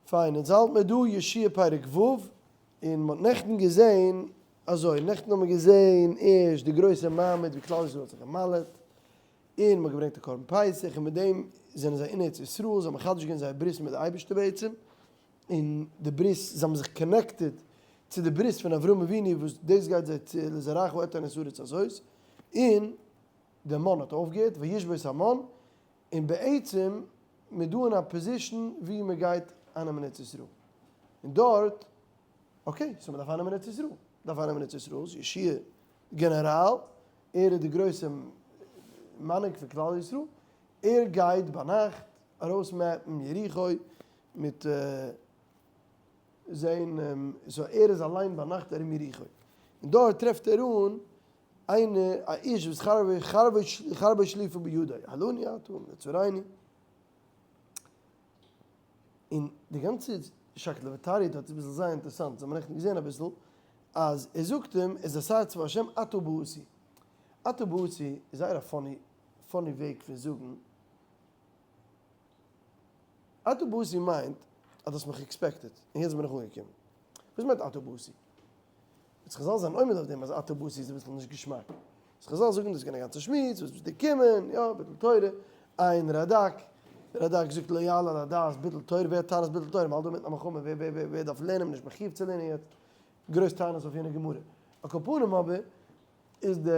פיין, אונז האלט מיר דא יהושע פרק ו', און מ'האט נעכטן געזען אזוי, נעכטן האבן מיר געזען ערשט די גרויסע מעמד ווי כלל ישראל האט זיך גע'מל'עט, און מ'האט געברענגט א קרבן פסח, און מיט דעם זענען זיי אין ארץ ישראל, זיי האבן מחדש געווען זייער ברית מיט די אייבערשטער בעצם, און די ברית, זיי האבן זיך connected צו די ברית פון אברהם אבינו וואס דאס גייט זיי צו לזרעך אתן את הארץ הזאת, און דער מן האט אויפגעהערט, וישבות המן, און בעצם מ'איז דא אין א position ווי מ'גייט אייננעמען ארץ ישראל, און דארט, okay, so מ'דארף אייננעמען ארץ ישראל, מ'דארף אייננעמען ארץ ישראל, איז יהושע גענעראל, ער איז די גרויסע מנהיג פון כלל ישראל, ער גייט ביינאכט ארויס map ן יריחו מיט זעהן, so ער איז אליין ביינאכט ארום יריחו, און דארט טרעפט ער אן איינער א איש וואס חרבו שלופה בידו, הלנו אתה אם לצרינו. און די גאנצע שקלא וטריא דארט איז אביסל זייער אינטערעסאנט, זיי האבן נעכטן געזען אביסל, אז ער זאגט אים, איז השר צבא השם אתה באתי. אתה באתי איז זייער א funny funny וועג פון זאגן. אתה באתי מיינט אז דו האסט מיך expected און יעצט בין איך אנגעקומען. וואס מיינט אתה באתי? יעצט חזל זענען עומד אויף דעם אז אתה באתי איז אביסל נישט געשמאק. אז חזל זאגן דאס איז געווען א גאנצע שמועס, וואס ביסטו געקומען, יא, ביטול תורה, עיין רדק, רדק זאגט לא יעלה על הדעת ביטול תורה, ווער האט טענות ביטול תורה, מ'האלט דא אינמיטן א מלחמה, ווער ווער ווער ווער דארף לערנען, מ'איז נישט מחיוב צו לערנען יעצט, גרויס טענות אויף יענע גמרא. על כל פנים אבער איז די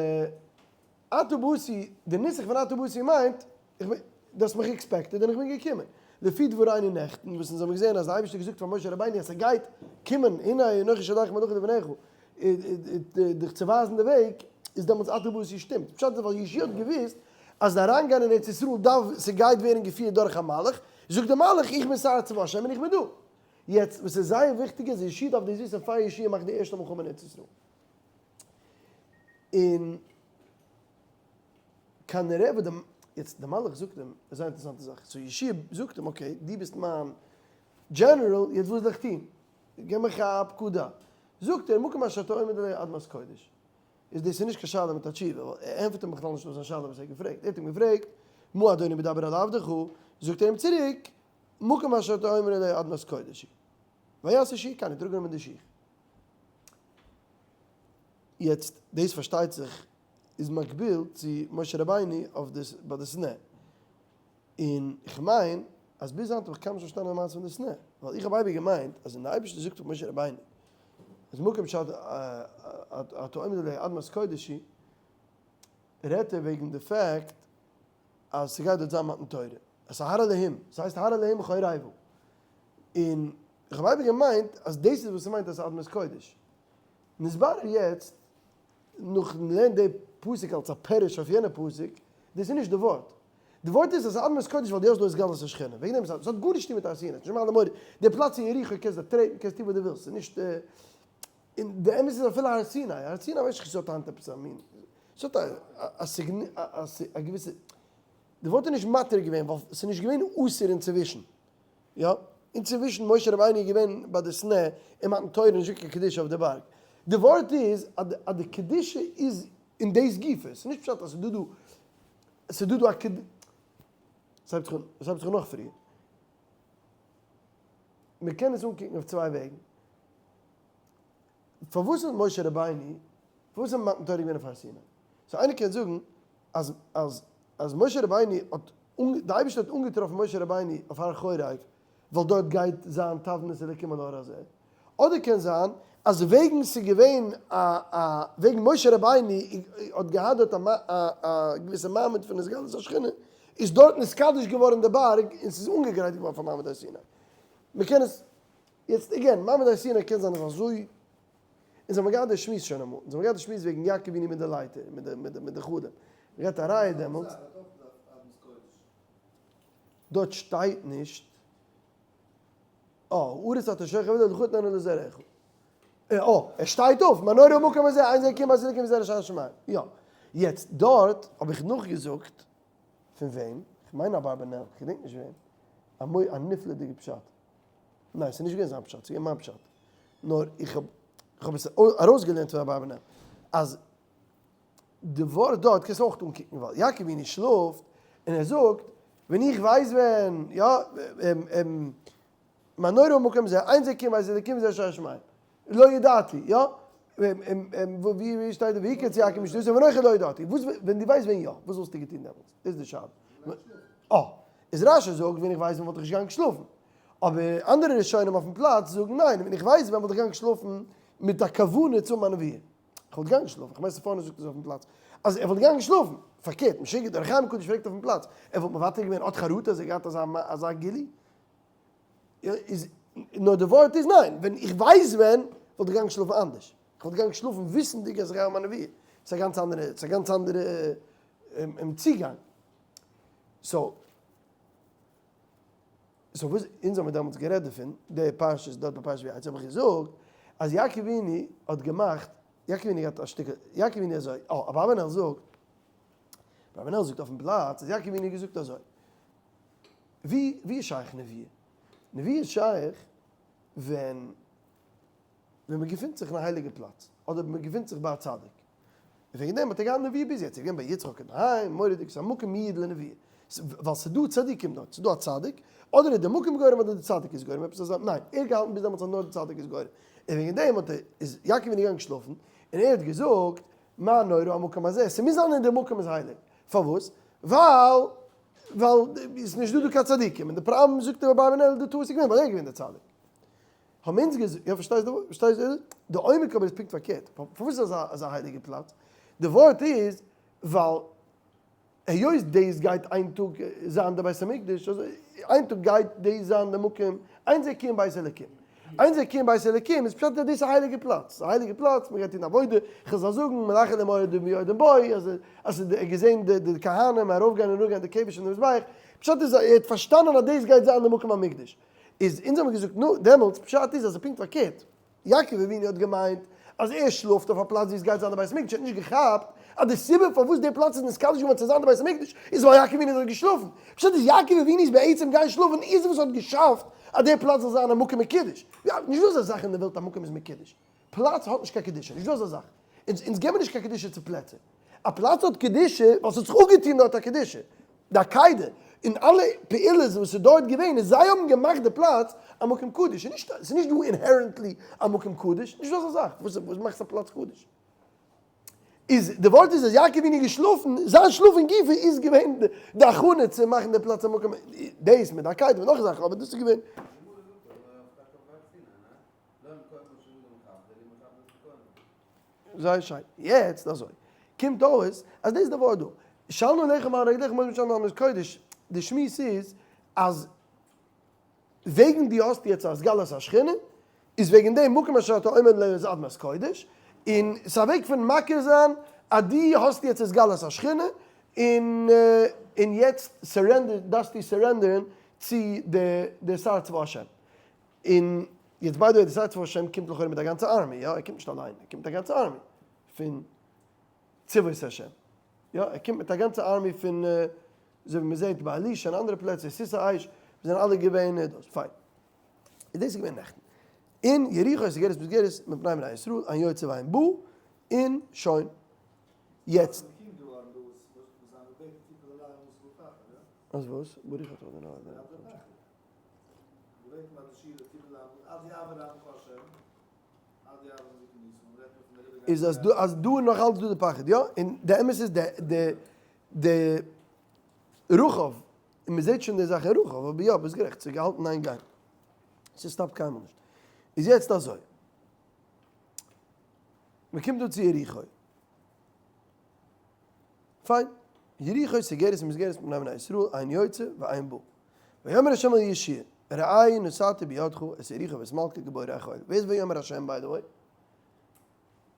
אתה באתי, די נוסח פון אתה באתי מיינט, איך בין, דו האסט מיך expected און איך בין געקומען. לפי דברינו נעכטן וואס אונז האבן געזען אז די אייבערשטער האט געזאגט פאר משה רבינו אז ס'גייט קומען הנה אנכי שולח מלאכי לפניך דיך צו ווייזן די וועג, איז דעמאלטס אתה באתי שטימט. פשט איז ווייל יהושע האט געוואוסט אז די אריינגיין אין ארץ ישראל דארף, ס'גייט ווערן געפירט דורך א מלאך, זאגט די מלאך איך בין שר צבא השם און איך בין דא. יעצט וואס איז זייער וויכטיג איז יהושע דארף דאס וויסן פאר יהושע מאכט די ערשטע מלחמה אין ארץ ישראל. און כנראה וואס די, יעצט די מלאך זאגט אים א זייער אינטערעסאנטע זאך, so יהושע זאגט אים okay דו ביסט מיין דזשענעראל יעצט וואס זאל איך טון? גיב מיך א פקודה. זאגט ער מקום אשר אתה עומד עליה אדמת קודש. איז דאס איז נישט קיין שאלה מיט א תשובה, ווייל ער ענטפערט אים בכלל נישט אויף זיין שאלה וואס ער האט געפרעגט, ער האט אים געפרעגט מה אדוני מדבר אל עבדך, זאגט ער אים צוריק מקום אשר אתה עומד עליה אדמת קודש היא. ויעש יהושע כן, ער האט אראפגענומען די שיך. יעצט דאס פארשטייט זיך איז מקביל צו משה רבינו אויף די ביי די סנה, און איך מיין אז ביז היינט האב איך קיינמאל נישט פארשטאנען די מעשה פון די סנה, ווייל איך האב אייביג געמיינט אז ווען די אייבערשטער זאגט אויף משה רבינו אז מקום שאתה עומד עליה אדמת קודש היא, רעדט ער וועגן די fact אז ס'גייט דארט זיין מתן תורה, עס איז הר אלהים, ס'הייסט הר אלהים חורבה, און איך האב אייביג געמיינט אז דאס איז וואס ס'מיינט אז ס'איז אדמת קודש. נתברר יעצט נאכן לערנען די פסוק אלס א פירוש אויף יענע פסוק, דאס איז נישט די ווארט. די ווארט איז אז ס'איז אדמת קודש ווייל דו האסט דא התגלות השכינה. וועגן דעם איז עס האט גארנישט צו טון מיט הר סיני, ס'איז נישט מעלה מוריד. די פלאץ אין יריחו קענסט דארט טרעטן, קענסט טון וואס דו ווילסט, ס'איז נישט און די אמת איז אפילו הר סיני, הר סיני ווייס איך נישט צו ס'האט היינט עפעס א מין, ס'האט א געוויסע, די ווארט איז נישט מתיר געווען ווייל ס'איז נישט געווען אסור אינצווישן. יא, אינצווישן משה רבינו איז געווען ביי די סנה און מתן תורה נישט געווען קיין קדושה אויף די בארג. די ווארט איז אז די קדושה איז אין דאס גופא, ס'איז נישט פשט אז ס'איז דא דא, ס'איז דא דא א קד. ס'הייבט זיך אן, ס'הייבט זיך אן נאך פריער. מ'קען עס אנקוקן אויף צוויי וועגן. פארוואס איז משה רבינו, פארוואס איז מתן תורה געווען אויף הר סיני? so איינער קען זאגן אז אז אז משה רבינו האט די אייבערשטער האט אנגעטראפן משה רבינו אויף הר חורב ווייל דארט גייט זיין תבנית אלקים על ההר הזה, אדער קען זיין אז וועגן ס'איז געווען א א וועגן משה רבינו האט געהאט דארט א א געוויסע מעמד פון התגלות השכינה איז דארט נתקדש געווארן די בארג און ס'איז אנגעגרייט געווארן פאר מעמד הר סיני. מ'קען עס יעצט again מעמד הר סיני קען זיין אז אזוי אונז האבן געהאט די שמועס שוין אמאל, אונז האבן געהאט די שמועס וועגן יעקב אבינו מיט די לייטער, מיט די מיט די מיט די חלום, מ'האט געהאט א ראיה דעמאלטס. דארט שטייט נישט, אה, הארץ אתה שוכב עליה לך אתננה ולזרעך. אה, ער שטייט אויף, מה נורא המקום הזה, אין זה אלקים עשה אלקים וזרע שער השמים. יא. יעצט דארט האב איך נאכגעזאגט, פון וועם? כ'מיין אברבנאל, כ'געדענק נישט וועם, א מוי א נפלא'דיגע פשט. ניין, ס'איז נישט געווען זיין פשט, ס'איז געווען מיין פשט. נאר איך האב איך האב עס ארויסגעלערנט פון אברבנאל אז די ווארט דארט קענסטו אויך אנקוקן ווייל יעקב אבינו שלאפט און ער זאגט ווען איך ווייס ווען יא. מה נורא המקום הזה, אין זה קים בית אלוקים זה שער שמים. לא ידעתי, יא? ווי שטייט ויקץ יעקב משנתו ואנכי לא ידעתי. וואס ווען דו ווייסט ווען יא, וואס וואלסטו געטון דעמאלטס? דאס איז די שאלה. אה, איז רשי זאגט ווען איך ווייס ווען וואלט איך נישט געגאנגען שלאפן. אבער אנדערע ראשונים אויפן פלאץ זאגן ניין, ווען איך ווייס ווען וואלט איך געגאנגען שלאפן מיט א כוונה צו האבן א נבואה. איך וואלט געגאנגען שלאפן, כ'מיין ספורנו זאגט עס אויפן פלאץ, אז ער וואלט געגאנגען שלאפן, פארקערט, משוגע, דער אור החיים הקדוש פרעגט אויפן פלאץ, ער וואלט מוותר געווען, האט חרטה אז ער האט געהאט אזא אזא גילוי? איז, נאר די ווארט איז ניין, ווען איך ווייס ווען, וואלט איך געגאנגען שלאפן אנדערש, איך וואלט געגאנגען שלאפן וויסנדיג אז איך גיי האבן א נבואה, ס'איז א גאנץ אנדערע, ס'איז א גאנץ אנדערע צוגאנג, so. So וואס אונז האמיר דעמאלטס גערעדט דערפון, די פרשה דארט ביי פרשת ויצא האב איך געזאגט אז יעקב אבינו האט געמאכט, יעקב אבינו האט א שטיקל, יעקב אבינו אזוי, אה, אברבנאל זאגט, אברבנאל זאגט אויפן פלאץ אז יעקב אבינו האט געזאגט אזוי, ווי ווי איז שייך נבואה? נבואה איז שייך ווען ווען מען געפינט זיך אין א הייליגע פלאץ, אדער מען געפינט זיך ביי א צדיק. און וועגן דעם האט ער געהאט נבואה ביז יעצט, ער איז געווען ביי יצחק אינדערהיים, מורא'דיג, ס'איז א מקום מיועד לנבואה, ווייל ס'איז דא צדיקים דארט, ס'איז דא א צדיק, אדער איז דער מקום גורם אדער דער צדיק איז גורם, עפעס אזא, ניין, ער האט געהאלטן ביז דעמאלטס אז נאר דער צדיק איז גורם, און וועגן דעם האט ער, איז יעקב אבינו געגאנגען שלאפן, און ער האט געזאגט, מה נורא המקום הזה, ס'מוז זיין אז דער מקום איז הייליג, פארוואס? ווייל, ווייל ס'איז נישט דא דא קיין צדיקים, און די פראבלעם זאגט דער אברבנאל די טעות איז געווען ווייל ער איז געווען דער צדיק. האבן אונז געזאגט, יא פארשטייסט דו, פארשטייסט דו, די עומק אבער איז פונקט פארקערט, פארוואס איז אזא אזא הייליגע פלאץ? די ווארט איז ווייל היות דאס גייט איין טאג זיין די בית המקדש, אזוי איין טאג גייט דאס זיין די מקום, אין זה כי אם בית אלקים, אין זה כי אם בית אלקים איז פשט אז דאס איז א הייליגע פלאץ, ס'איז א הייליגע פלאץ, מ'גייט טון עבודה, חזל זאגן מלאכי למועדים ויורדים בו, אז אז ער האט געזען די די כהנים ארויפגיין און אראפגיין די כבש און די מזבח, פשט איז ער האט פארשטאנען אז דאס גייט זיין די מקום המקדש. איז אונז האבן געזאגט נו, דעמאלטס פשט איז אז ס'איז פונקט פארקערט, יעקב אבינו האט געמיינט אז ער שלאפט אויף א פלאץ ווי עס גייט זיין די בית המקדש, ער האט נישט געכאפט אז די סיבה פארוואס די פלאץ איז נתקדש געווארן צו זיין די בית המקדש איז ווייל יעקב אבינו איז דארט געשלאפן, פשט איז יעקב אבינו'ס בעצם גיין שלאפן איז וואס האט געשאפט אז די פלאץ זאל זיין א מקום מקודש, נישט דא אזא זאך אין די וועלט א מקום איז מקודש, פלאץ האט נישט קיין קדושה, נישט דא אזא זאך, אונז אונז געבן נישט קיין קדושה צו פלעצער, א פלאץ האט קדושה ווייל ס'האט זיך אפגעטון דארט א קדושה, די עקידה און אלע פעולות וואס איז דארט געווען איז זיי האבן געמאכט די פלאץ א מקום קדוש, ס'איז נישט ס'איז נישט דא inherently א מקום קדוש, נישט דא אזא זאך, וואס וואס מאכט א פלאץ קדוש? איז די ווארט איז אז יעקב אבינו איז געשלאפן, זיין שלאפן גופא איז געווען די הכנה צו מאכן די פלאץ א מקום, דאס מיט די עקידה מיט נאך זאכן אבער דאס איז געווען. זייער שיין. יעצט אזוי, קומט אויס אז דאס איז די ווארט דא. שלנו לחם על רגליך מות משלנו על קודש, די שמועס איז אז וועגן דו האסט יעצט א התגלות השכינה, איז וועגן דעם מקום אשר אתה עומד עליה איז אדמת קודש, און ס'איז א וועג פון מכיר זיין אז דו האסט יעצט התגלות השכינה, און און יעצט surrender דארפסטו surrender ן צו די שר צבא השם. און יעצט by the way די שר צבא השם קומט לכאורה מיט א גאנצע army, יא? ער קומט נישט אליין, ער קומט מיט א גאנצע army פון צבאות השם, יא? ער קומט מיט א גאנצע army פון אזוי ווי מען זעט ביי אלישע און אנדערע פלעצער, סוס האש, זענען אלע געווען דאס, פיין. איז דאס איז געווען נעכטן. אין יריחו סוגרת מסגרת מפני בני ישראל, אין יוצא ואין בא, און שוין. יעצט. אז וואס? ברוך אתה אדוני אלוהינו. איז אז דא אז דא איז נאך אלץ דא די פחד יא און די אמת איז די די די רחב און מען זעט שוין די זאך אין רחב אבער יא ביסט גערעכט ס'איז געהאלטן איין גיין ס'סטאפט קיינמאל נישט איז יעצט אזוי מען קומט דא צו יריחו פיין, יריחו סוגרת ומסגרת מפני בני ישראל, אין יוצא ואין בא. ויאמר ה' אל יהושע, ראה נתתי בידך את יריחו ואת מלכה גבורי החיל. ווער איז ויאמר ה' by the way?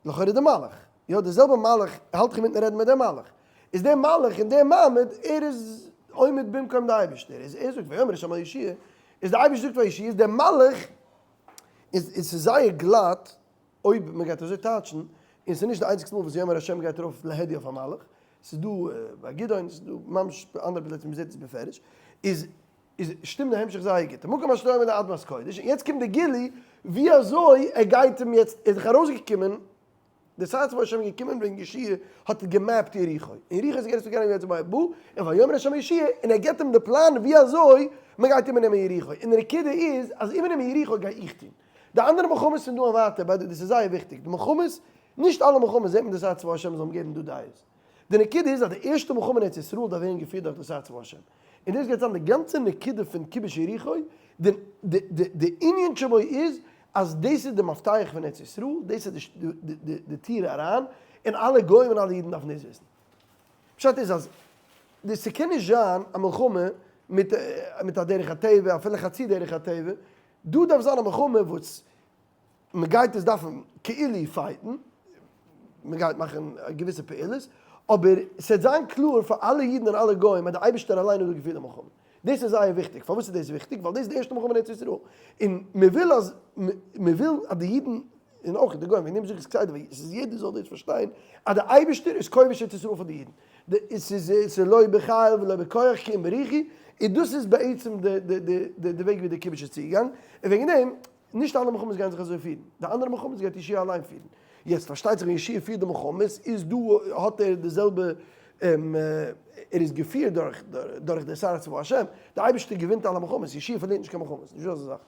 לכאורה די מלאך. יא, די זעלבע מלאך האלט איך אינמיטן רעדן מיט דעם מלאך. איז דער מלאך אין דעם מעמד, ער איז עומד במקום די אייבערשטער. איז ער זאגט ויאמר ה' אל יהושע, איז די אייבערשטער זאגט פאר יהושע, איז דער מלאך, איז איז זייער גלאט, אויב מען גייט אזוי טייטשן, און ס'איז נישט די איינציגסטע מאל וואס ויאמר השם גייט ארויף להדיא אויף א מלאך, ס'איז דא ביי גדעון, ס'איז דא ממש אנדערע פלעצער ווי מ'זעט עס בפירוש, איז איז שטימט די המשך זייער גוט, המקום אשר עומד אדמת קודש, און יעצט קומט די גילוי ווי אזוי ער גייט אים יעצט, ער איז דאך ארויסגעקומען. די שר צבא השם איז געקומען ווען יהושע האט געמעפט יריחו, און יריחו איז געווען צו קענען יוצא בא, און ויאמר השם אל יהושע, און ער געבט אים די פלאן ווי אזוי מען גייט איבערנעמען יריחו, און די נקודה איז אז איבערנעמען יריחו גיי איך טון. די אנדערע מלחמות פון דא און ווייטער, by the way דאס איז זייער וויכטיג, די מלחמות, נישט אלע מלחמות זעט מען די שר צבא השם זאל אים געבן דא דעות. די נקודה איז אז די ערשטע מלחמה אין ארץ ישראל דארף ווערן געפירט דורך די שר צבא השם. און דאס גייט זיין די גאנצע נקודה פון כיבוש יריחו, די די די די ענין שבו איז אז דאס איז די מפתח פון ארץ ישראל, דאס איז די די די טיר אריין, און אלע גוים און אלע אידן דארפן דאס וויסן. פשט איז אז די ס'קען נישט זיין א מלחמה מיט מיט א דרך הטבע, אפילו חצי דרך הטבע, דא דארף זיין א מלחמה וואס מען גייט עס דארפן כאילו fight ן, מען גייט מאכן געוויסע פעולות, אבער ס'וועט זיין קלאר פאר אלע אידן און אלע גוים אז דער אייבערשטער אליין האט דא געפירט די מלחמה. דאס איז זייער וויכטיג. פארוואס איז דאס וויכטיג? ווייל דאס איז די ערשטע מלחמה אין ארץ ישראל, און מען וויל אז מען וויל אז די אידן און אויך די גוים, וועגן דעם זאג איך עס כסדר, ווייל עס איז יעדער זאל דאס פארשטיין, אז דער אייבערשטער איז כובש ארץ ישראל פאר די אידן. עס איז עס איז לא בחיל ולא בכח כי אם ברוחי, און דאס איז בעצם די די די די וועג ווי דער כיבוש איז צוגעגאנגען, און וועגן דעם נישט אלע מלחמות גייען זיך אזוי פירן, די אנדערע מלחמות גייט יהושע אליין פירן. יעצט פארשטייט זיך ווען יהושע פירט די מלחמות איז דא האט ער די זעלבע ער איז געפירט דורך דורך די שר צבא השם, די אייבערשטער געווינט אלע מלחמות, יהושע פארלירט נישט קיין מלחמות, נישטא אזא זאך.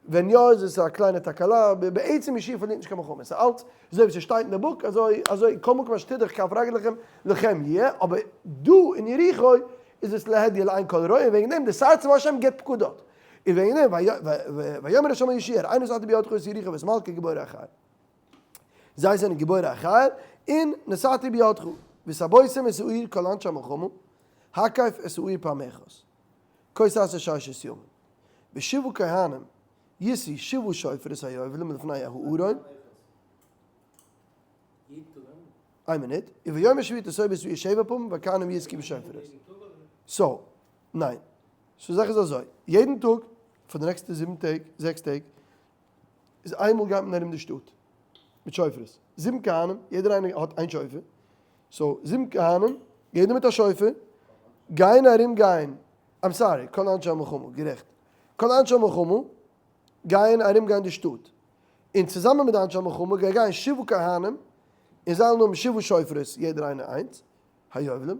ווען יא איז עס א קליינע תקלה, אבער בעצם יהושע פארלירט נישט קיין מלחמות, ס'איז אלץ אזוי ווי ס'שטייט אין די book, אזוי אזוי כל מקום אשר תדרך כף רגלכם לכם יהיה, אבער דא אין יריחו איז עס להדיא לעין כל רואה, וועגן דעם די שר צבא השם גיבט פקודות. און וועגן דעם ויאמר ה' אל יהושע ראה נתתי בידך את יריחו ואת מלכה גיבורי החיל זיי זענען גיבורי החיל און נתתי בידך וסבותם את העיר כל אנשי המלחמה הקף את העיר פעם אחת כה תעשה ששת ימים ושבעה כהנים ישאו שבעה שופרות היובלים לפני הארון איין מינוט, וביום השביעי תסוב את העיר שבע פעמים והכהנים יתקעו בשופרות. so, ניין. so זאך איז אזוי, יעדן טאג פאר די נעקסטע זיבן טעג, זעקס טעג, איז איינמאל גייט מען ארום די שטאט מיט שופרות, זיבן כהנים, יעדער איינער האט איין שופר, so זיבן כהנים, יעדער מיט א שופר, גייען ארום גיין, I'm sorry, כל אנשי המלחמה, גערעכט, כל אנשי המלחמה גייען ארום גיין די שטאט, און צוזאמען מיט די אנשי המלחמה גייען גיין שבעה כהנים, און זיי וועלן האבן שבעה שופרות, יעדער איינער איינס, היובלים.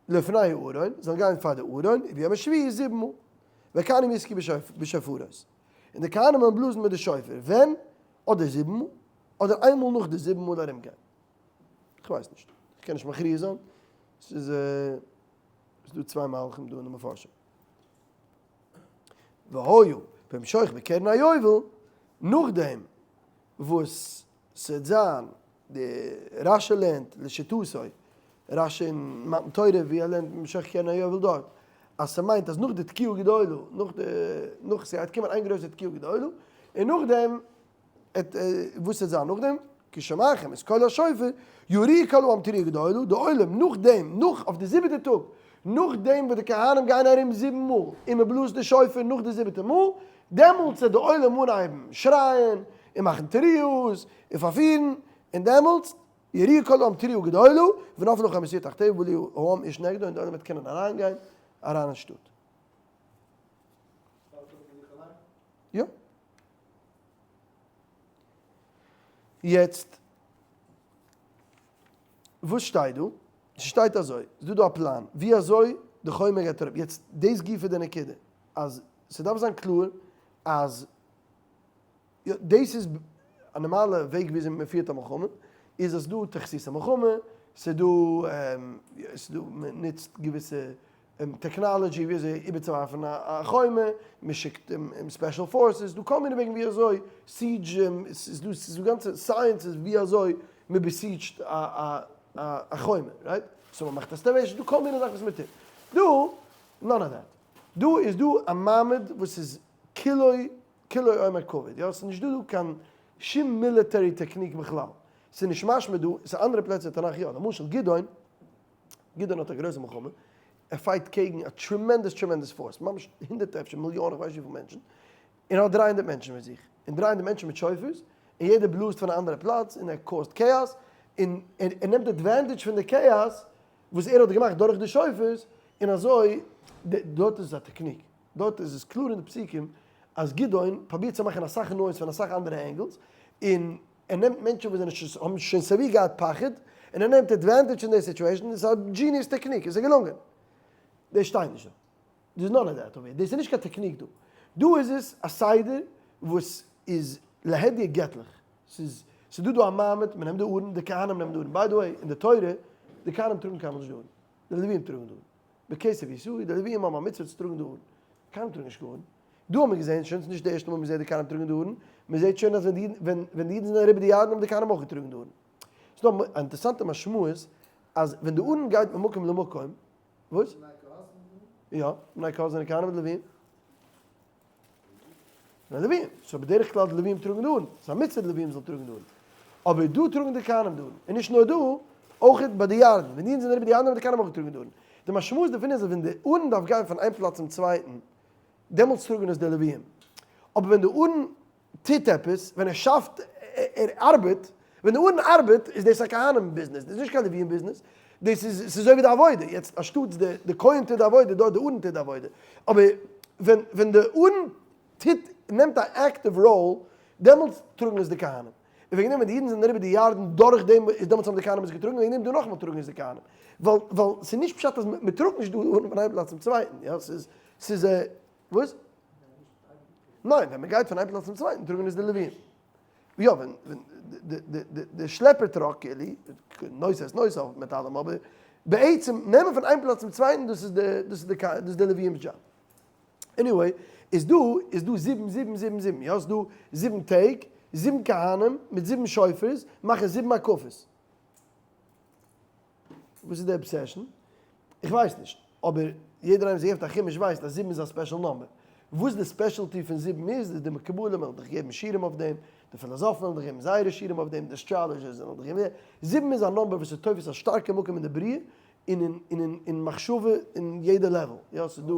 לפני הארון, זאלן גיין פאר די ארון, וביום השביעי זיבן מאל. והכהנים יתקעו בשופרות. און די כהנים וועלן בלאזן מיט די שופר, ווען? אדער זיבן מאל, אדער איין מאל נאך די זיבן מאל ארום גיין. איך ווייס נישט. איך קען נישט מכריע זיין. ס'איז דא צוויי מהלכים דא אין די מפרשים. והיה במשוך בקרן היובל, נאכדעם וואס ס'וועט זיין די רש"י לערנט לשיטתו, רש"י אין מתן תורה ווי ער לערנט במשוך קרן היובל דארט, אז ס'מיינט אז נאך די תקיעה גדולה, נאך די, נאך ס'גייט קומען איין גרויסע תקיעה גדולה, און נאכדעם עט, וואס וועט זיין נאכדעם? כשמעכם את קול השופר, יריעו כל העם תרועה גדולה, די עולם נאכדעם, נאך אויף די זיבעטע טאג, נאכדעם וואס די כהנים גייען ארום זיבן מאל און מ'בלאזט די שופר נאך די זיבעטע מאל, דעמאלטס וועט די עולם אנהייבן שרייען און מאכן תרועות און פארפירן, און דעמאלטס, יריעו כל העם תרועה גדולה, ונפלו חומות העיר תחתיה ובלעו העם איש נגדו, און די עולם וועט קענען אריינגיין אריין אין שטאט. יא. יעצט, וואס שטייט דא? ס'שטייט אזוי, ס'דא דא א פלאן ווי אזוי די חומה גייט אראפ, יעצט דאס גופא איז די נקודה, אז ס'דארף זיין קלאר אז דאס איז א נארמאלע וועג וויאזוי מען פירט א מלחמה, איז אז ס'דא תכסיסי מלחמה, ס'דא ס'דא מען נוצט געוויסע technology ווי אזוי איבערצואווארפן א חומה, מען שיקט special forces, ס'דא כל מיני וועגן ווי אזוי siege, ס'איז דא ס'איז דא גאנצע sciences ווי אזוי מען besiege ט א חומה, right? so מען מאכט א starvation, ס'דא כל מיני זאכן וואס מען טוט. דא, none of that. דא איז דא א מעמד וואס איז כולו כולו אומר כבוד, יא, ס'איז נישט דא דא קיין שום military technique בכלל, ס'איז נישט משמע דא, ס'איז אנדערע פלעצער אין תנך יא, למשל גדעון, גדעון האט א גרויסע מלחמה, ער fight קעגן א tremendous tremendous force, ממש הונדערטער אפשר מיליאן איך ווייס נישט וויפיל מענטשן, און ער האט 300 מענטשן מיט זיך, און 300 מענטשן מיט שופרות, און יעדער בלאזט פון א אנדערע פלאץ, און ער cause ט chaos, און ער נעמט advantage פון די chaos וואס ער האט געמאכט דורך די שופרות, און אזוי, דארט איז עס א technique, דארט איז עס קלאר אין די פסוקים אז גדעון פרובירט צו מאכן אסאך noise פון אסאך אנדערע angles, און. ער נעמט מענטשן וואס זענען שוין האבן שוין סייווי געהאט פחד, און ער נעמט advantage פון די situation, דאס איז א genius technique, עס איז געלונגען. דאס שטייט נישט דא. דאס איז none of that over here. דאס איז נישט קיין technique דא. דא איז עס א סדר וואס איז להדיא געטליך. ס'איז ס'איז דא דא א מעמד, מ'נעמט די ארון, די כהנים נעמען די ארון. by the way, אין די תורה, די כהנים טראגן קיינמאל נישט די ארון. די לוויים טראגן די ארון. בכסף ישאו, די לוויים האבן א מצוה צו טראגן די ארון. כהנים טראגן נישט קיין ארון. דא האט מען געזען שוין, ס'איז נישט די ערשטע מאל מ'זעט די כהנים טראגן די ארון, מ'זעט שוין אז ווען די אידן ווען ווען די אידן זענען אריבער די ירדן האבן די כהנים אויך געטראגן די ארון. ס'איז דא א אינטערעסאנטע משמעות אז ווען די ארון גייט ממקום למקום, וואס? יא, בני קהת זענען כהנים מיט לוויים. זענען לוויים, so בדרך כלל די לוויים טראגן די ארון, ס'איז א מצוה די לוויים זאלן טראגן די ארון. אבער דא טראגן די כהנים די ארון, און נישט נאר דא, אויך ביי די ירדן, ווען די אידן זענען אריבער די ירדן האבן די כהנים אויך געטראגן די ארון. די משמעות דערפון איז אז ווען די ארון דארף גיין פון איין פלאץ צום צווייטן, דעמאלטס טראגן עס די לוויים. אבער ווען די ארון טוט עפעס, ווען ער שאפט, ער ארבעט, ווען די ארון ארבעט איז דאס א כהנים ביזנעס, דאס איז נישט קיין לוויים ביזנעס, דאס איז, ס'איז אזוי ווי די עבודה, יעצט אנשטאטס די די כהן טוט די עבודה, דארט די ארון טוט די עבודה, אבער ווען ווען די ארון טוט, נעמט א active role, דעמאלטס טראגן עס די כהנים. און וועגן דעם ווען די אידן זענען אריבער די ירדן דורך דעם איז דעמאלטס האבן די כהנים עס געטראגן, וועגן דעם דא נאכאמאל טראגן עס די כהנים, ווייל ווייל ס'איז נישט פשט אז מ'טראגט נישט די ארון פון איין פלאץ צום צווייטן, יא, ס'איז ס'איז וואס? ניין, ווען מ'גייט פון איין פלאץ צום צווייטן טראגן עס די לוויים. יא, ווען ווען די די די די שלעפער truck כאילו, נושא את נושאיו מיט אלעם, אבער בעצם נעמען פון איין פלאץ צום צווייטן דאס איז די דאס איז די דאס איז די לוויים'ס דזשאב. anyway, איז דא איז דא זיבן זיבן זיבן זיבן, יא ס'דא זיבן טעג, זיבן כהנים מיט זיבן שופרות מאכן זיבן הקפות. וואס איז די obsession? איך ווייס נישט, אבער יעדער איינער וואס געבט א חומש ווייסט אז זיבן איז א special number. וואס די specialty פון זיבן איז, איז די מקובלים וועלן דיך געבן שיעורים אויף דעם, די פילאזאפן וועלן דיך געבן זייערע שיעורים אויף דעם, די astrologers וועלן דיך געבן, זיבן איז א number וואס איז תופס א שטארקע מקום אין די בריאה, און אין אין מחשבה אין יעדע level, יא ס'איז דא,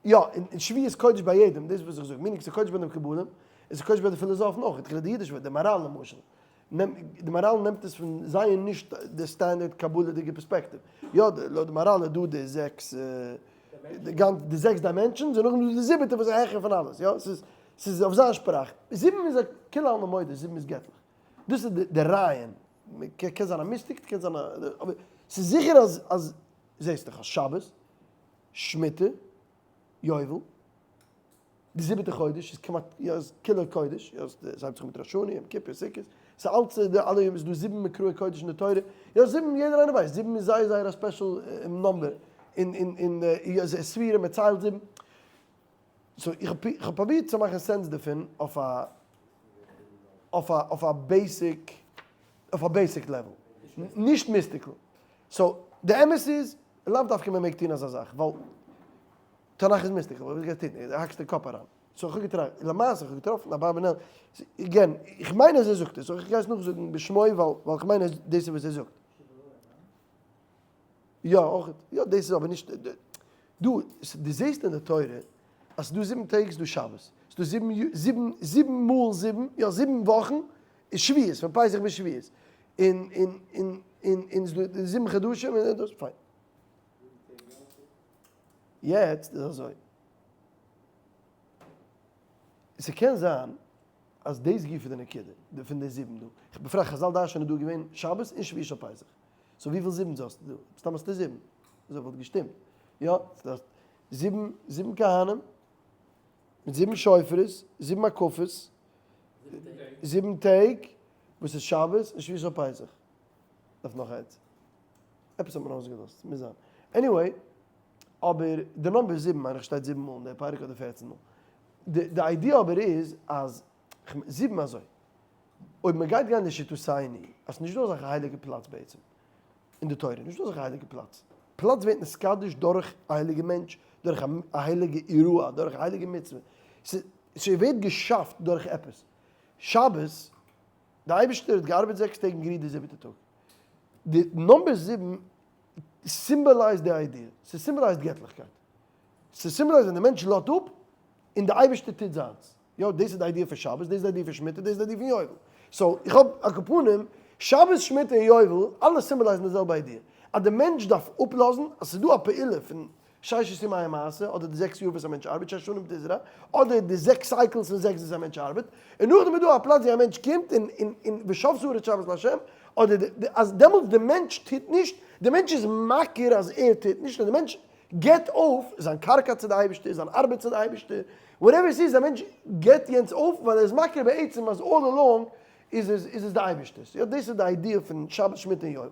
יא, און שביעי איז קודש ביי יעדעם, דאס איז וואס איך זאג, meaning ס'איז קודש ביי די מקובלים, און ס'איז קודש ביי די פילאזאפן אויך, איך רעד די אידיש וועלט, די מהר"ל למשל, די מהר"ל נעמט עס פון זייער נישט די standard קבלה'דיגע פערספעקטיוו, יא לויט די מהר"ל איז דא די זעקס, די זעקס dimensions, און נאכדעם איז דא די זיבעטע וואס איז העכער פון אלעס, יא, ס'איז ס'איז אויף זיין שפראך, זיבן איז א כולי עלמא מודה, זיבן איז געטליך, דאס איז די רעיון, קען זיין א mystic, קען זיין א, אבער ס'איז זיכער אז אז זעסט דאך אז שבת, שמיטה, יובל, די זיבעטע חודש איז כמעט יא איז כולו קודש, יא עס הייבט זיך אן מיט ראש השנה, יום כיפור, סוכות, ס'איז אלץ די אלע ימים איז דא זיבן מקראי קודש אין די תורה, יא זיבן יעדער איינער ווייסט זיבן איז זייער זייער א special number, און און און יא ספירה מען ציילט זיבן, so איך האב פרובירט צו מאכן sense דערפון אויף א אויף א אויף א basic אויף א basic level, נישט mystical. so די אמת איז, לאו דווקא מען מעג טון אזא זאך, ווייל תנך איז mystical, וואס גייסטו טון? האקסט די קאפ אריין. so איך האב געטראכט, למעשה איך האב געטראפן אברבנאל, again, איך מיין אז ער זאגט עס, so איך גיי עס נאכזאגן בשמו ווייל ווייל איך מיין אז דאס איז וואס ער זאגט. יא אויך, יא דאס איז אבער נישט, דא, דו זעסט אין די תורה אז ס'דא זיבן טעג ס'דא שבת, ס'דא זיבן זיבן זיבן מאל זיבן, יא זיבן וואכן איז שבועות, פון פסח ביז שבועות, און און און און און ס'דא די זיבן חדשים און דאס, פיין. יעצט איז אזוי, ס'קען זיין אז דאס גופא איז די נקודה פון די זיבן דא, בפרט חזל דרש'נען איז דא געווען שבת און שביעי של פסח. so וויפיל זיבנס האסטו דא? מסתם האסטו זיבן. אזוי וואלט געשטימט. יא, דו האסט זיבן, זיבן כהנים, מיט זיבן שופרות, זיבן הקפות, זיבן טעג, וואס איז שבת און שביעי של פסח. דארף נאך איינס. עפעס האט מען אויסגעלאזט, מוז זיין. anyway, אבער די number זיבן מיין איך שטייט זיבן מאל אין די פרק אדער פערצן מאל. די idea אבער איז אז זיבן אזוי. אויב מען גייט גיין לשיטתינו אז ס'נישט דא אזעלכע הייליגע פלאץ בעצם אין די תורה, נישט דא אזעלכע הייליגע פלאץ, פלאץ ווערט נתקדש דורך א הייליגע מענטש, דורך א הייליגע אירוע, דורך א הייליגע מצוה, ס'ווערט געשאפט דורך עפעס. שבת, די אייבערשטער האט געארבעט זעקס טעג און גערוהט די זיבעטע טאג. די number זיבן symbolized די idea, ס' symbolized געטליכקייט, ס' symbolized ווען די מענטש לאזט אפ און די אייבערשטער טוט זיינס. יא, דאס איז די idea פון שבת, דאס איז די idea פון שמיטה, דאס איז די idea פון יובל. so, איך האב על כל פנים, שבת, שמיטה און יובל, אלע symbolize ן די זעלבע idea. אז די מענטש דארף אפלאזן אז ס'איז דא א פעולה פון. ששת ימי המעשה, אדער די זעקס יאר וואס א מענטש ארבעט, שש שנים תזרע, אדער די זעקס cycles פון זעקס וואס א מענטש ארבעט, און נאכדעם איז דא א פלאץ ווי א מענטש קומט און און און ושבתה הארץ שבת לה', אדער די אז דעמאלטס די מענטש טוט נישט, די מענטש איז מכיר אז ער טוט נישט, און די מענטש געבט אויף זיין קרקע צו די אייבערשטער, זיין ארבעט צו די אייבערשטער, whatever עס איז, א מענטש געבט יענץ אויף ווייל ער איז מכיר בעצם אז all along איז עס איז עס די אייבערשטער'ס. יא דאס איז די idea פון שבת שמיטה און יובל.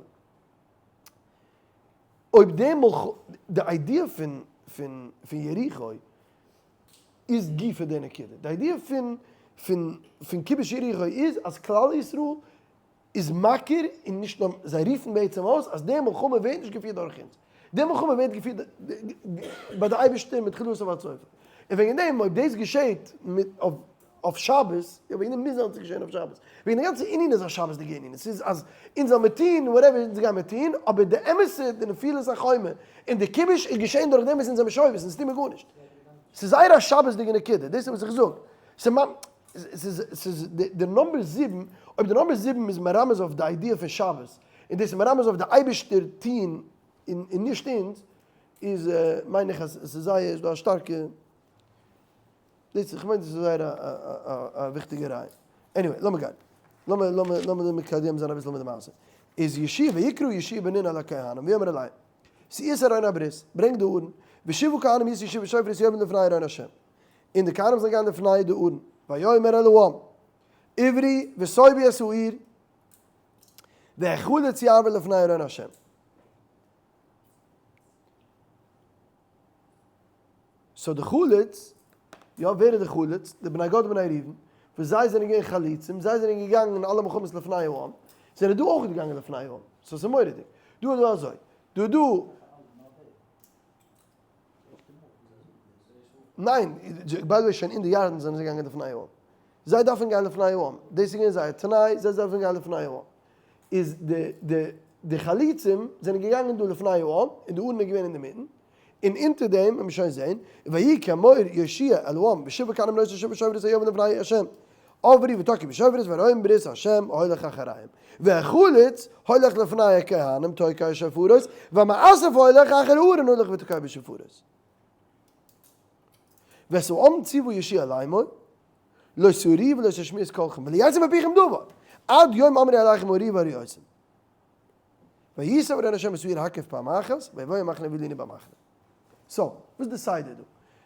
אויב די מלח די idea פון פון פון יריחו איז גופא די נקודה. די idea פון פון פון כיבוש יריחו איז אז כלל ישראל איז מכיר און נישט נאר זיי רופן בעצם אויס אז די מלחמה ווערט נישט געפירט דורך אונז. די מלחמה ווערט געפירט ביי די אייבערשטער מתחילתה ועד סופה. און וועגן דעם אויב דאס געשעט מיט אויף אויף שבת, יא וועגן דעם מוז זיין צו געשען אויף שבת, וועגן די גאנצע ענין איז א שבת'דיגע ענין, עס איז אז אונז זאל מיר טון whatever אונז גיימיר טון, אבער די אמת'ע די נפילת החומה און די כיבוש איז געשען דורך דעם וואס אונז זעמיר שובת, אונז טוהן מיר גארנישט. ס'איז זייער א שבת'דיגע נקודה, דאס איז וואס איך זאג. ס'איז ס'איז די number זיבן, אויב די number זיבן איז מרמז אויף די idea פון שבת, און דאס איז מרמז אויף די אייבערשטער טון און נישט אונז, איז מיין איך אז ס'איז זייער, איז דא א שטארקע. דאס איך מיין דאס איז זייער א וויכטיגע ראיה. anyway, לאמיר גיין. לאמיר לאמיר לאמיר מקדם זיין אביסל מיט די מעשה. איז יהושע ויקרא יהושע בן נון אל הכהנים ויאמר אליהם שאו את ארון הברית, ברענג די ארון, ושבעה כהנים ישאו שבעה שופרות יאמרו לפני ארון השם. און די כהנים זאלן גיין לפני די ארון. ויאמר אל העם עברו וסובו את העיר והחלוץ יעבור לפני ארון השם. so די חלוץ, יא ווער איז די חלוץ? די בני גד ובני ראובן, וואס זיי זענען געווען חלוצים, זיי זענען געגאנגען אין אלע מלחמות לפני העם, זענען דא אויך געגאנגען לפני העם, so ס'איז מורא'דיג. דא איז דא אזוי, דא איז דא. ניין, by the way שוין אין די ירדן זענען זיי געגאנגען לפני העם. זיי דארפן גיין לפני העם, דאס איז געווען זייער תנאי, זיי דארפן גיין לפני העם. איז די די די חלוצים זענען געגאנגען דא לפני העם, און די ארון איז געווען אינדערמיטן, און אונטער דעם וועט מען שוין זען, ויהי כאמור יהושע אל העם ושבעה כהנים נושאי שבעה שופרות היאמרו לפני ה', עברו ותקעו בשופרות וארון ברית ה' הולך אחריהם, והחלוץ הולך לפני הכהנים תוקע שופרות, והמאסף הולך אחר הארון הולך ותוקע בשופרות. ואת העם ציוה יהושע לאמור, לא תריעו ולא תשמיעו את קולכם, ולא יצא מפיכם דבר, עד יום אמרי אליכם הריעו והריעותם. ויסב ארון השם את העיר הקף פעם אחת, ויבואו המחנה וילונו במחנה. so, וואס איז די סדר דא?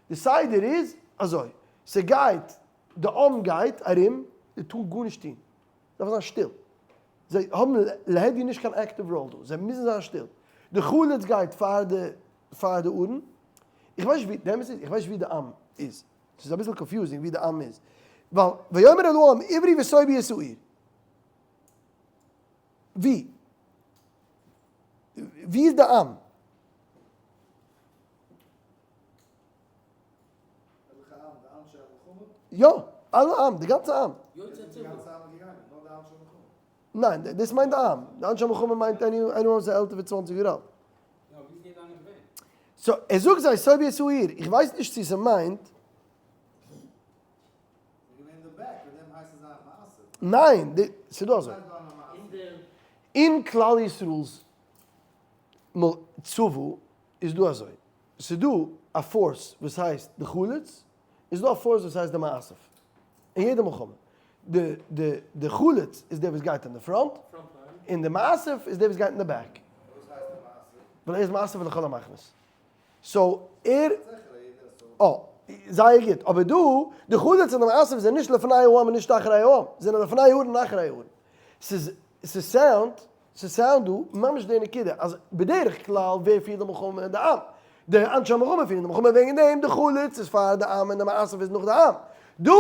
די סדר איז אזוי, ס'גייט, די עם גייט ארום, זיי טארן גארנישט טון, זיי דארפן זיין שטיל, זיי האבן להדיא נישט קיין active role דא, זיי מוזן זיין שטיל. די חלוץ גייט פאר די פאר די ארון, איך ווייס נישט ווי, די אמת איז, איך ווייס נישט ווי די עם איז, ס'איז אביסל confusing ווי די עם איז, ווייל ויאמר אל העם עברו וסובו את העיר. ווי? ווי איז די עם? וועלכע עם? די אנשי המלחמה? יא, אלע עם, די גאנצע עם. יוצא ציבור. די גאנצע עם איז געגאנגען, נאר די אנשי המלחמה. ניין, דאס מיינט די עם. די אנשי המלחמה מיינט anyone וואס איז עלטער ווי צוואנציג יאר אלט. יא, ווי איז יעדער איינער געווען? so, ער זאגט זיי סובו את העיר, איך ווייס נישט צו ס'מיינט. ניין, די, ס'דא אזוי. אין כלל ישראל'ס צבא איז דא אזוי, ס'דא א force וואס הייסט די חלוץ, און ס'דא א force וואס הייסט די מאסף. אין יעדע מלחמה. די די די חלוץ איז דער וואס גייט אין די front, און די מאסף איז דער וואס גייט אין די back. ווייל ער איז מאסף לכל המחנות. so ער, אה, זייער גוט, אבער דא, די חלוץ און די מאסף זענען נישט לפני העם און נישט אחרי העם, זענען לפני הארון און אחרי הארון. ס'איז, ס' sound, ס' sound דא ממש די נקודה, אז בדרך כלל ווער פירט די מלחמה? די עם. די אנשי המלחמה פירן די מלחמה וועגן דעם די חלוץ איז פאר די עם און די מאסף איז נאך די עם. דא,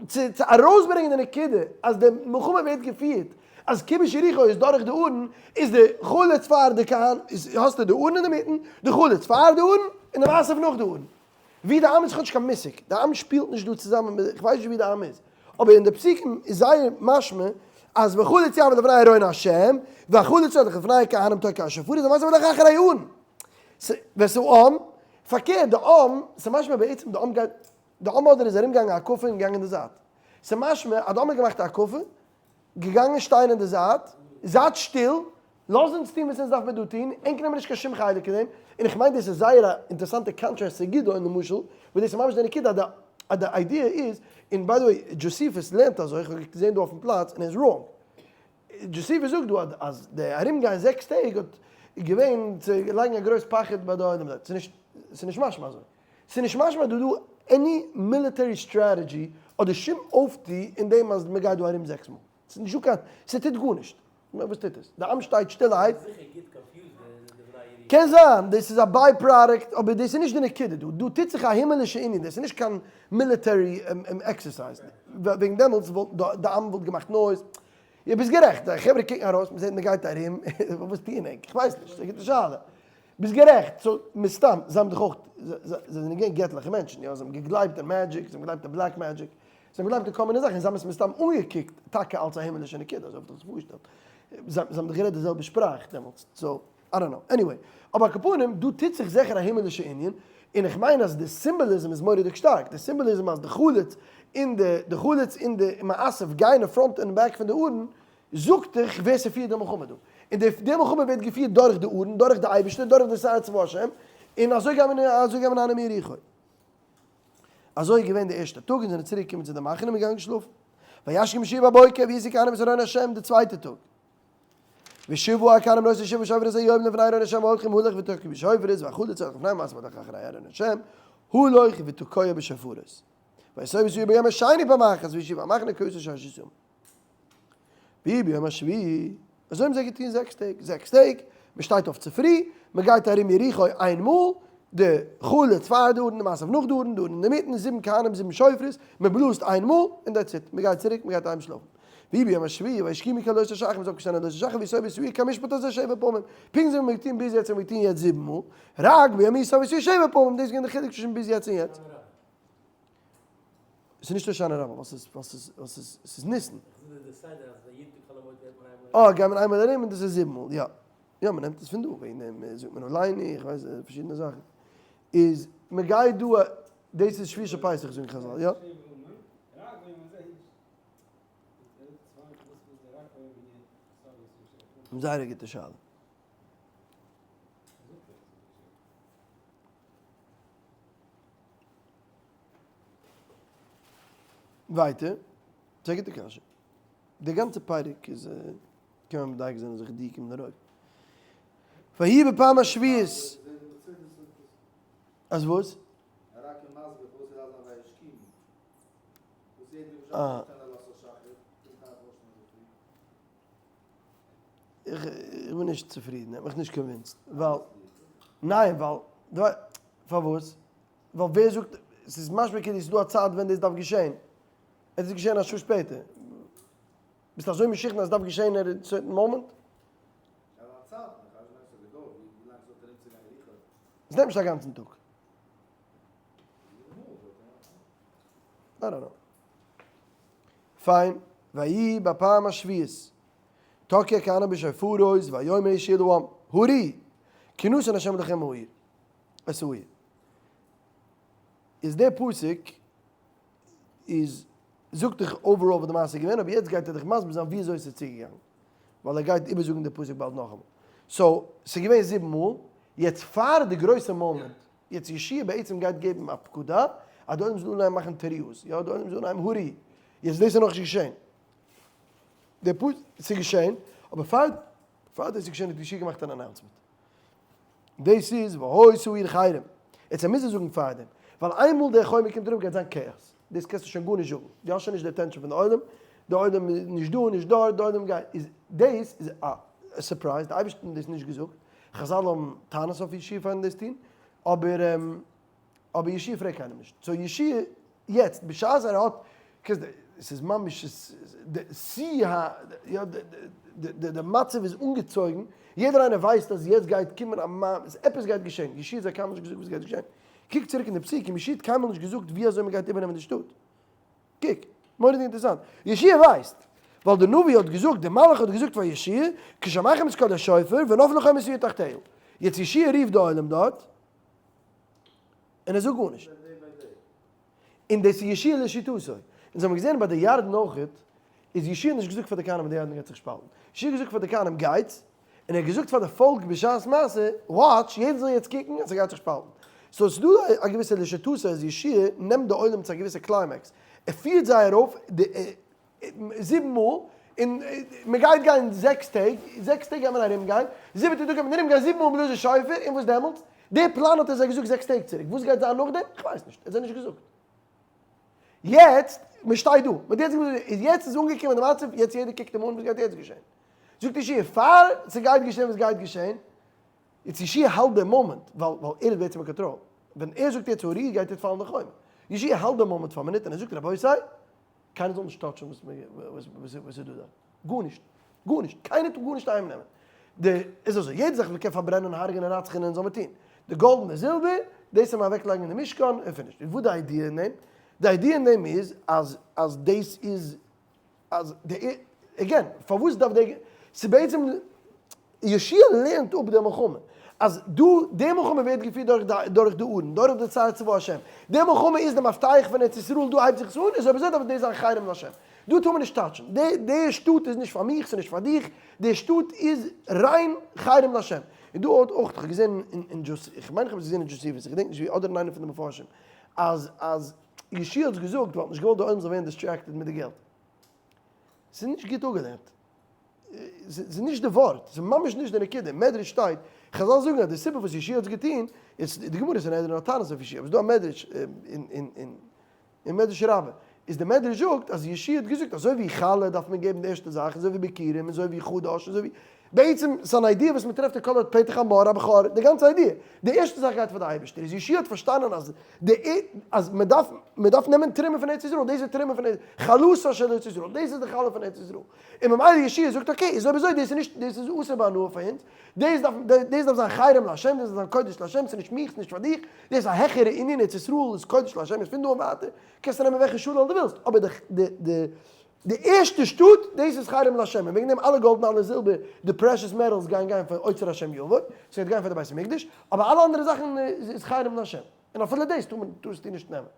צו צו ארויסברענגען די נקודה אז די מלחמה ווערט געפירט אז כיבוש יריחו איז דורך די ארון, איז די חלוץ פאר די כהן, איז האסטו די ארון אינדערמיטן, די חלוץ פאר די ארון, און די מאסף נאך די ארון. ווי די עם איז כאטש קיין מושג, די עם שפילט נישט דא צוזאמען מיט, איך ווייס נישט ווי די עם איז, אבער אין די פסוקים איז זייער משמע אז והחלוץ יעמוד לפני ארון השם, והחלוץ הולך לפני הכהנים תוקע שופרות, והמאסף הולך אחרי הארון. ואת העם, פארקערט די עם, ס'משמע בעצם די עם גייט, די עם אדער איז ארומגעגאנגען הקפה און געגאנגען אין די זייט. ס'משמע אז די עם האט געמאכט א הקפה, געגאנגען שטיין אין די זייט, זייט שטיל. לאז אונז טון וואס אונז דארף מיר דא טון, ענק נעמען נישט קיין שום חלק אין דעם, און איך מיין דאס איז זייער א אינטערעסאנטע contrast צו גדעון למשל, וואס דאס איז ממש די נקודה אז די אז די idea איז, און by the way דזשאסיפוס לערנט אזוי, איך האב געזען דא אויפן פלאץ און ער איז wrong, דזשאסיפוס זאגט דא אז אז די ארום גיין זעקס טעג האט געווען צו לייגן א גרויס פחד ביי די עולם דארט, ס'איז נישט ס'איז נישט משמע אזוי, ס'איז נישט משמע דא דא any military strategy אדער שום אויפטו אין דעם אז מ'גייט דא ארום זעקס מאל. ס'איז נישטא קיין, ס'טוט גארנישט. וואס טוט עס? די עם שטייט שטילערהייט. זיכער גוט confused די בני יריחו. קען זיין דאס איז א by-product, אבער דאס איז נישט די נקודה דא. דא טוט זיך א הימעלישע ענין, דאס איז נישט קיין military exercise. וועגן דעמאלטס וואלט די עם וואלט געמאכט noise. יא ביסט גערעכט, די חברה קוקן ארויס, מ'זעט מ'גייט ארום, וואס טוען ענק? כ'ווייס נישט, ס'איז א גוטע שאלה. ביסט גערעכט, so מסתם, זיי האבן דאך אויך, זיי זענען געווען געטליכע מענטשן, יא, זיי האבן געגלייבט אין magic, זיי האבן געגלייבט אין black magic, זיי האבן געגלייבט אין כל מיני זאכן, זיי האבן עס מסתם אנגעקוקט טאקע אלס א הימלישע נקודה, אזוי האב איך זיך פארגעשטעלט. זיי האבן דאך גערעדט די זעלבע שפראך דעמאלטס, so, I don't know. Anyway, אבער על כל פנים, דא טוט זיך זיכער א הימלישע ענין, און איך מיין אז די symbolism איז מורא'דיג שטארק, די symbolism אז די חלוץ און די די חלוץ און די מאסף גייען אין front און back פון די ארון, זאגט דיך ווער ס'פירט די מלחמה דא. און די די מלחמה ווערט געפירט דורך די ארון, דורך די אייבערשטער, דורך די שר צבא השם, און אזוי גייען מיר אזוי גייען מיר אריין אין יריחו. אזוי איז געווען די ערשטע טאג און זענען צוריק געקומען צו די מחנה און געגאנגען שלאפן. וישכם יהושע בבוקר וישא כהנים את ארון השם די צווייטע טאג. ושבעה הכהנים נושאי שבעה שופרות היום לפני ארון השם הולכים הלוך ותקעו בשופרות והחלוץ הולך לפניהם ומעשה הולך אחרי ארון השם הלוך ותקוע בשופרות. ויסוב יהושע ביום השני פעם אחת וישבו המחנה כעשו ששת ימים. ויהי ביום השביעי, אזוי האבן זיי געטון זעקס טעג, זעקס טעג, מען שטייט אויף צופרי, מען גייט ארום יריחו איין מאל, די חלוץ פאר די ארון, די מאסף נאך די ארון, די ארון אינדערמיטן, זיבן כהנים, זיבן שופרות, מען בלאזט איין מאל, און that's it, מען גייט צוריק, מען גייט אהיים שלאפן. ויהי ביום השביעי, וישכימו כעלות השחר, מען איז אויפגעשטאנען עלות השחר, ויסובו את העיר כמשפט הזה שבע פעמים, פונקט אזוי ווי מען האט געטון ביז יעצט האט מען געטון יעצט זיבן מאל, רק ביום ההוא סובו את העיר שבע פעמים, דאס איז געווען די חילוק צווישן ביז יעצט און יעצט. ס'איז נישט הושענא רבה ווייל ס'איז ווייל ס'איז ווייל ס'איז ס'איז ניסן. אה, גייט מען איינמאל ארום און דאס איז זיבן מאל, יא. יא, מ'נעמט עס פון דא, וועגן דעם זאגט מען עלינו, איך ווייס פארשידענע זאכן. איז מ'גייט דא, דאס איז שביעי של פסח זאגן חזל, יא. זייער א גוטע שאלה. ווייטער, ס'איז א גוטע קשיא. די גאנצע פרק איז קען מען מדייק זיין אזעלכע דיוקים דערויף. ויהי בפעם השביעית. אז וואס? אה. איך בין נישט צופרידן, ער האט מיך נישט convinced, ווייל, ניין ווייל, פארוואס? ווייל ווער זאגט, ס'איז משמע כאילו ס'איז דא א צייט ווען דאס דארף געשען, עס איז געשען א שעה שפעטער, ביסט אזוי משוכנע אז עס דארף געשען at a certain moment? עס נעמט נישט א גאנצן טאג. I don't know. פיין, ויהי בפעם השביעית, תקע כהנים בשופרות ויאמר יהושע לעם, הריעו, כי נתן השם לכם העיר, את העיר. איז דער פסוק איז זאגט דיך overall וואס די מעשה איז געווען, אבער יעצט גייט ער דיך מסביר זיין ווי אזוי עס איז צוגעגאנגען, ווייל ער גייט איבערזאגן די פסוק באלד נאכאמאל. So, ס'איז געווען זיבן מאל, יעצט פאר די גרויסע מאמענט, יעצט יהושע בעצם גייט געבן א פקודה אז די עולם זאל אנהייבן מאכן תרועות, יא, די עולם זאל אנהייבן הריעו, יעצט דאס איז נאכנישט געשען, די פ ס'איז געשען, אבער פאר פאר דאס איז געשען האט יהושע געמאכט אן announcement, דאס איז והיתה העיר חרם, יעצט ער מוז עס זאגן פארדעם, ווייל איינמאל דער חומר קומט אראפ גייט זיין כאאס, דאס קענסטו שוין גארנישט זאגן, דו האסט שוין נישט די attention פון די עולם, די עולם איז נישט דא און נישט דארט, די עולם גייט, איז דאס איז א surprise, די אייבערשטער האט דאס נישט געזאגט, חזל האבן טענות אויף יהושע פארן דאס טון, אבער אבער יהושע פרעגט קיינעם נישט, so יהושע יעצט בשעת ער האט, ס'איז ממש די שיא ה, יא די מצב איז אנגעצויגן, יעדער איינער ווייסט אז יעצט גייט קומען א מ, עפעס גייט געשען, יהושע האט זיי קיינמאל נישט געזאגט וואס גייט געשען, קוק צוריק אין די פסוקים, יהושע האט קיינמאל נישט געזאגט ווי אזוי מ'גייט איבערנעמען די שטאט. קוק, מורא'דיג אינטערעסאנט, יהושע ווייסט, ווייל דער נביא האט געזאגט, דער מלאך האט געזאגט פאר יהושע, כשמעכם את קול השופר, ונפלה חומת העיר תחתיה. יעצט יהושע רופט די עולם דארט, און ער זאגט גארנישט. און דאס איז יהושע לשיטתו. אונז האבן געזען ביי די ירדן אויכעט, איז יהושע נישט געזאגט פאר די כהנים אז די ירדן גייט זיך שפאלטן. יהושע האט געזאגט פאר די כהנים, גייטס! און ער האט געזאגט פאר די פאלק בשעת מעשה, watch, יעדער זאל יעצט קוקן אז ס'גייט זיך שפאלטן. so ס'איז דא א געוויסע לשיטתו אז יהושע נעמט די עולם צו א געוויסע climax, ער פירט זיי ארויף די זיבן מאל, און מען גייט גיין זעקס טעג, זעקס טעג גייט מען ארום גיין, זיבעטע טאג גייט מען ארום גיין זיבן מאל בלאזן שופר, און וואס דעמאלטס? די פלאן האט ער זיי געזאגט זעקס טעג צוריק, וואס גייט זיין נאכדעם? איך ווייס נישט, ער האט זיי נישט געזאגט. יעצט, מען שטייט דא, מען האט יעצט געזאגט, יעצט איז אנגעקומען די מצב, יעצט יעדער קוקט אים אן, וואס גייט יעצט געשען? זאגט יהושע, פאר ס'גייט געשען וואס גייט געשען, יעצט יהושע האלט די מאמענט, ווייל ווייל ער איז בעצם אין קאנטראל, ווען ער זאגט יעצט הריעו גייט יעצט פאלן די חומה, יהושע האלט די מאמענט פאר א מינוט און ער זאגט רבותי, קיינער זאל נישט touch ן וואס וואס איז דא דארט, גארנישט, גארנישט, קיינער טאר גארנישט אהיים נעמען, די איז אזוי, יעדע זאך וואס מ'קען פארברענען, הרג'נען, רצח'נען זאל מען טון, די גאלד און די זילבער, דאס זאל מען אוועק לייגן אין די משכן און finish. און וואס די idea אין דעם? די idea אין דעם איז אז אז דאס איז אז די again, פארוואס דארף די, ס'איז בעצם, יהושע לערנט אפ די מלחמה, אז דא, די מלחמה ווערט געפירט דורך די, דורך די ארון, דורך די שר צבא השם, די מלחמה איז די מפתח פון ארץ ישראל, דא הייבט זיך עס אן, איז אויב אזוי דארף דאס זיין חרם להשם, דא טאר מען נישט touch ן, די, די שטאט איז נישט פאר מיך, ס'איז נישט פאר דיך, די שטאט איז ריין חרם להשם. און דא האט אויך, כ'האב געזען אין דזשוס, איך מיין כ'האב עס געזען אין דזשוסיפוס, איך געדענק נישט ווי, אדער אין איינע פון די מפרשים, אז, אז יהושע האט עס געזאגט ווייל ער האט נישט געוואלט די עולם זאל ווערן distracted מיט די געלט. ס'איז נישט גוט אפגעלערנט. ס'איז נישט די ווארט, ס'איז ממש נישט די נקודה. אין מדרש שטייט, חזל זאגן אז די סיבה וואס יהושע האט עס געטון, איז, די גמרא סנהדרין האט טענות אויף יהושע, אבער ס'איז דא א מדרש אין אין מדרש רבה, איז די מדרש זאגט אז יהושע האט געזאגט אזוי ווי חלה דארף מען געבן די ערשטע זאך, אזוי ווי ביכורים, אזוי ווי חדש, אזוי ווי, בעצם ס'איז אן idea וואס מ'טרעפט אין כל פטר חמור הבכור, די גאנצע idea, די ערשטע זאך גייט פאר די אייבערשטער, איז יהושע האט פארשטאנען אז די אז מען דארף מען דארף נעמען תרומה פון ארץ ישראל, דאס איז תרומה פון ארץ, חלתה של ארץ ישראל, דאס איז די חלה פון ארץ ישראל, און ממילא יהושע זאגט okay, איז אויב אזוי דאס איז נישט דאס איז אסור בהנאה פאר אונז, דאס דארף דאס דארף זיין חרם לה', דאס דארף זיין קודש לה', ס'איז נישט מיך, ס'איז נישט פאר דיך, דאס איז א העכערע ענין, ארץ ישראל איז קודש לה', איז פון דא און ווייטער קענסטו נעמען וועלכע שלל דו ווילסט, אבער די די די די ערשטע שטאט, דאס איז חרם לה', און וועגן דעם אלע גאלד און אלע זילבער, די precious metals גייען גיין פאר אוצר השם יבוא, ס'גייט גיין פאר די בית המקדש, אבער אלע אנדערע זאכן איז חרם לה', און אפילו דאס טאר מען, טארסטו נישט נעמען.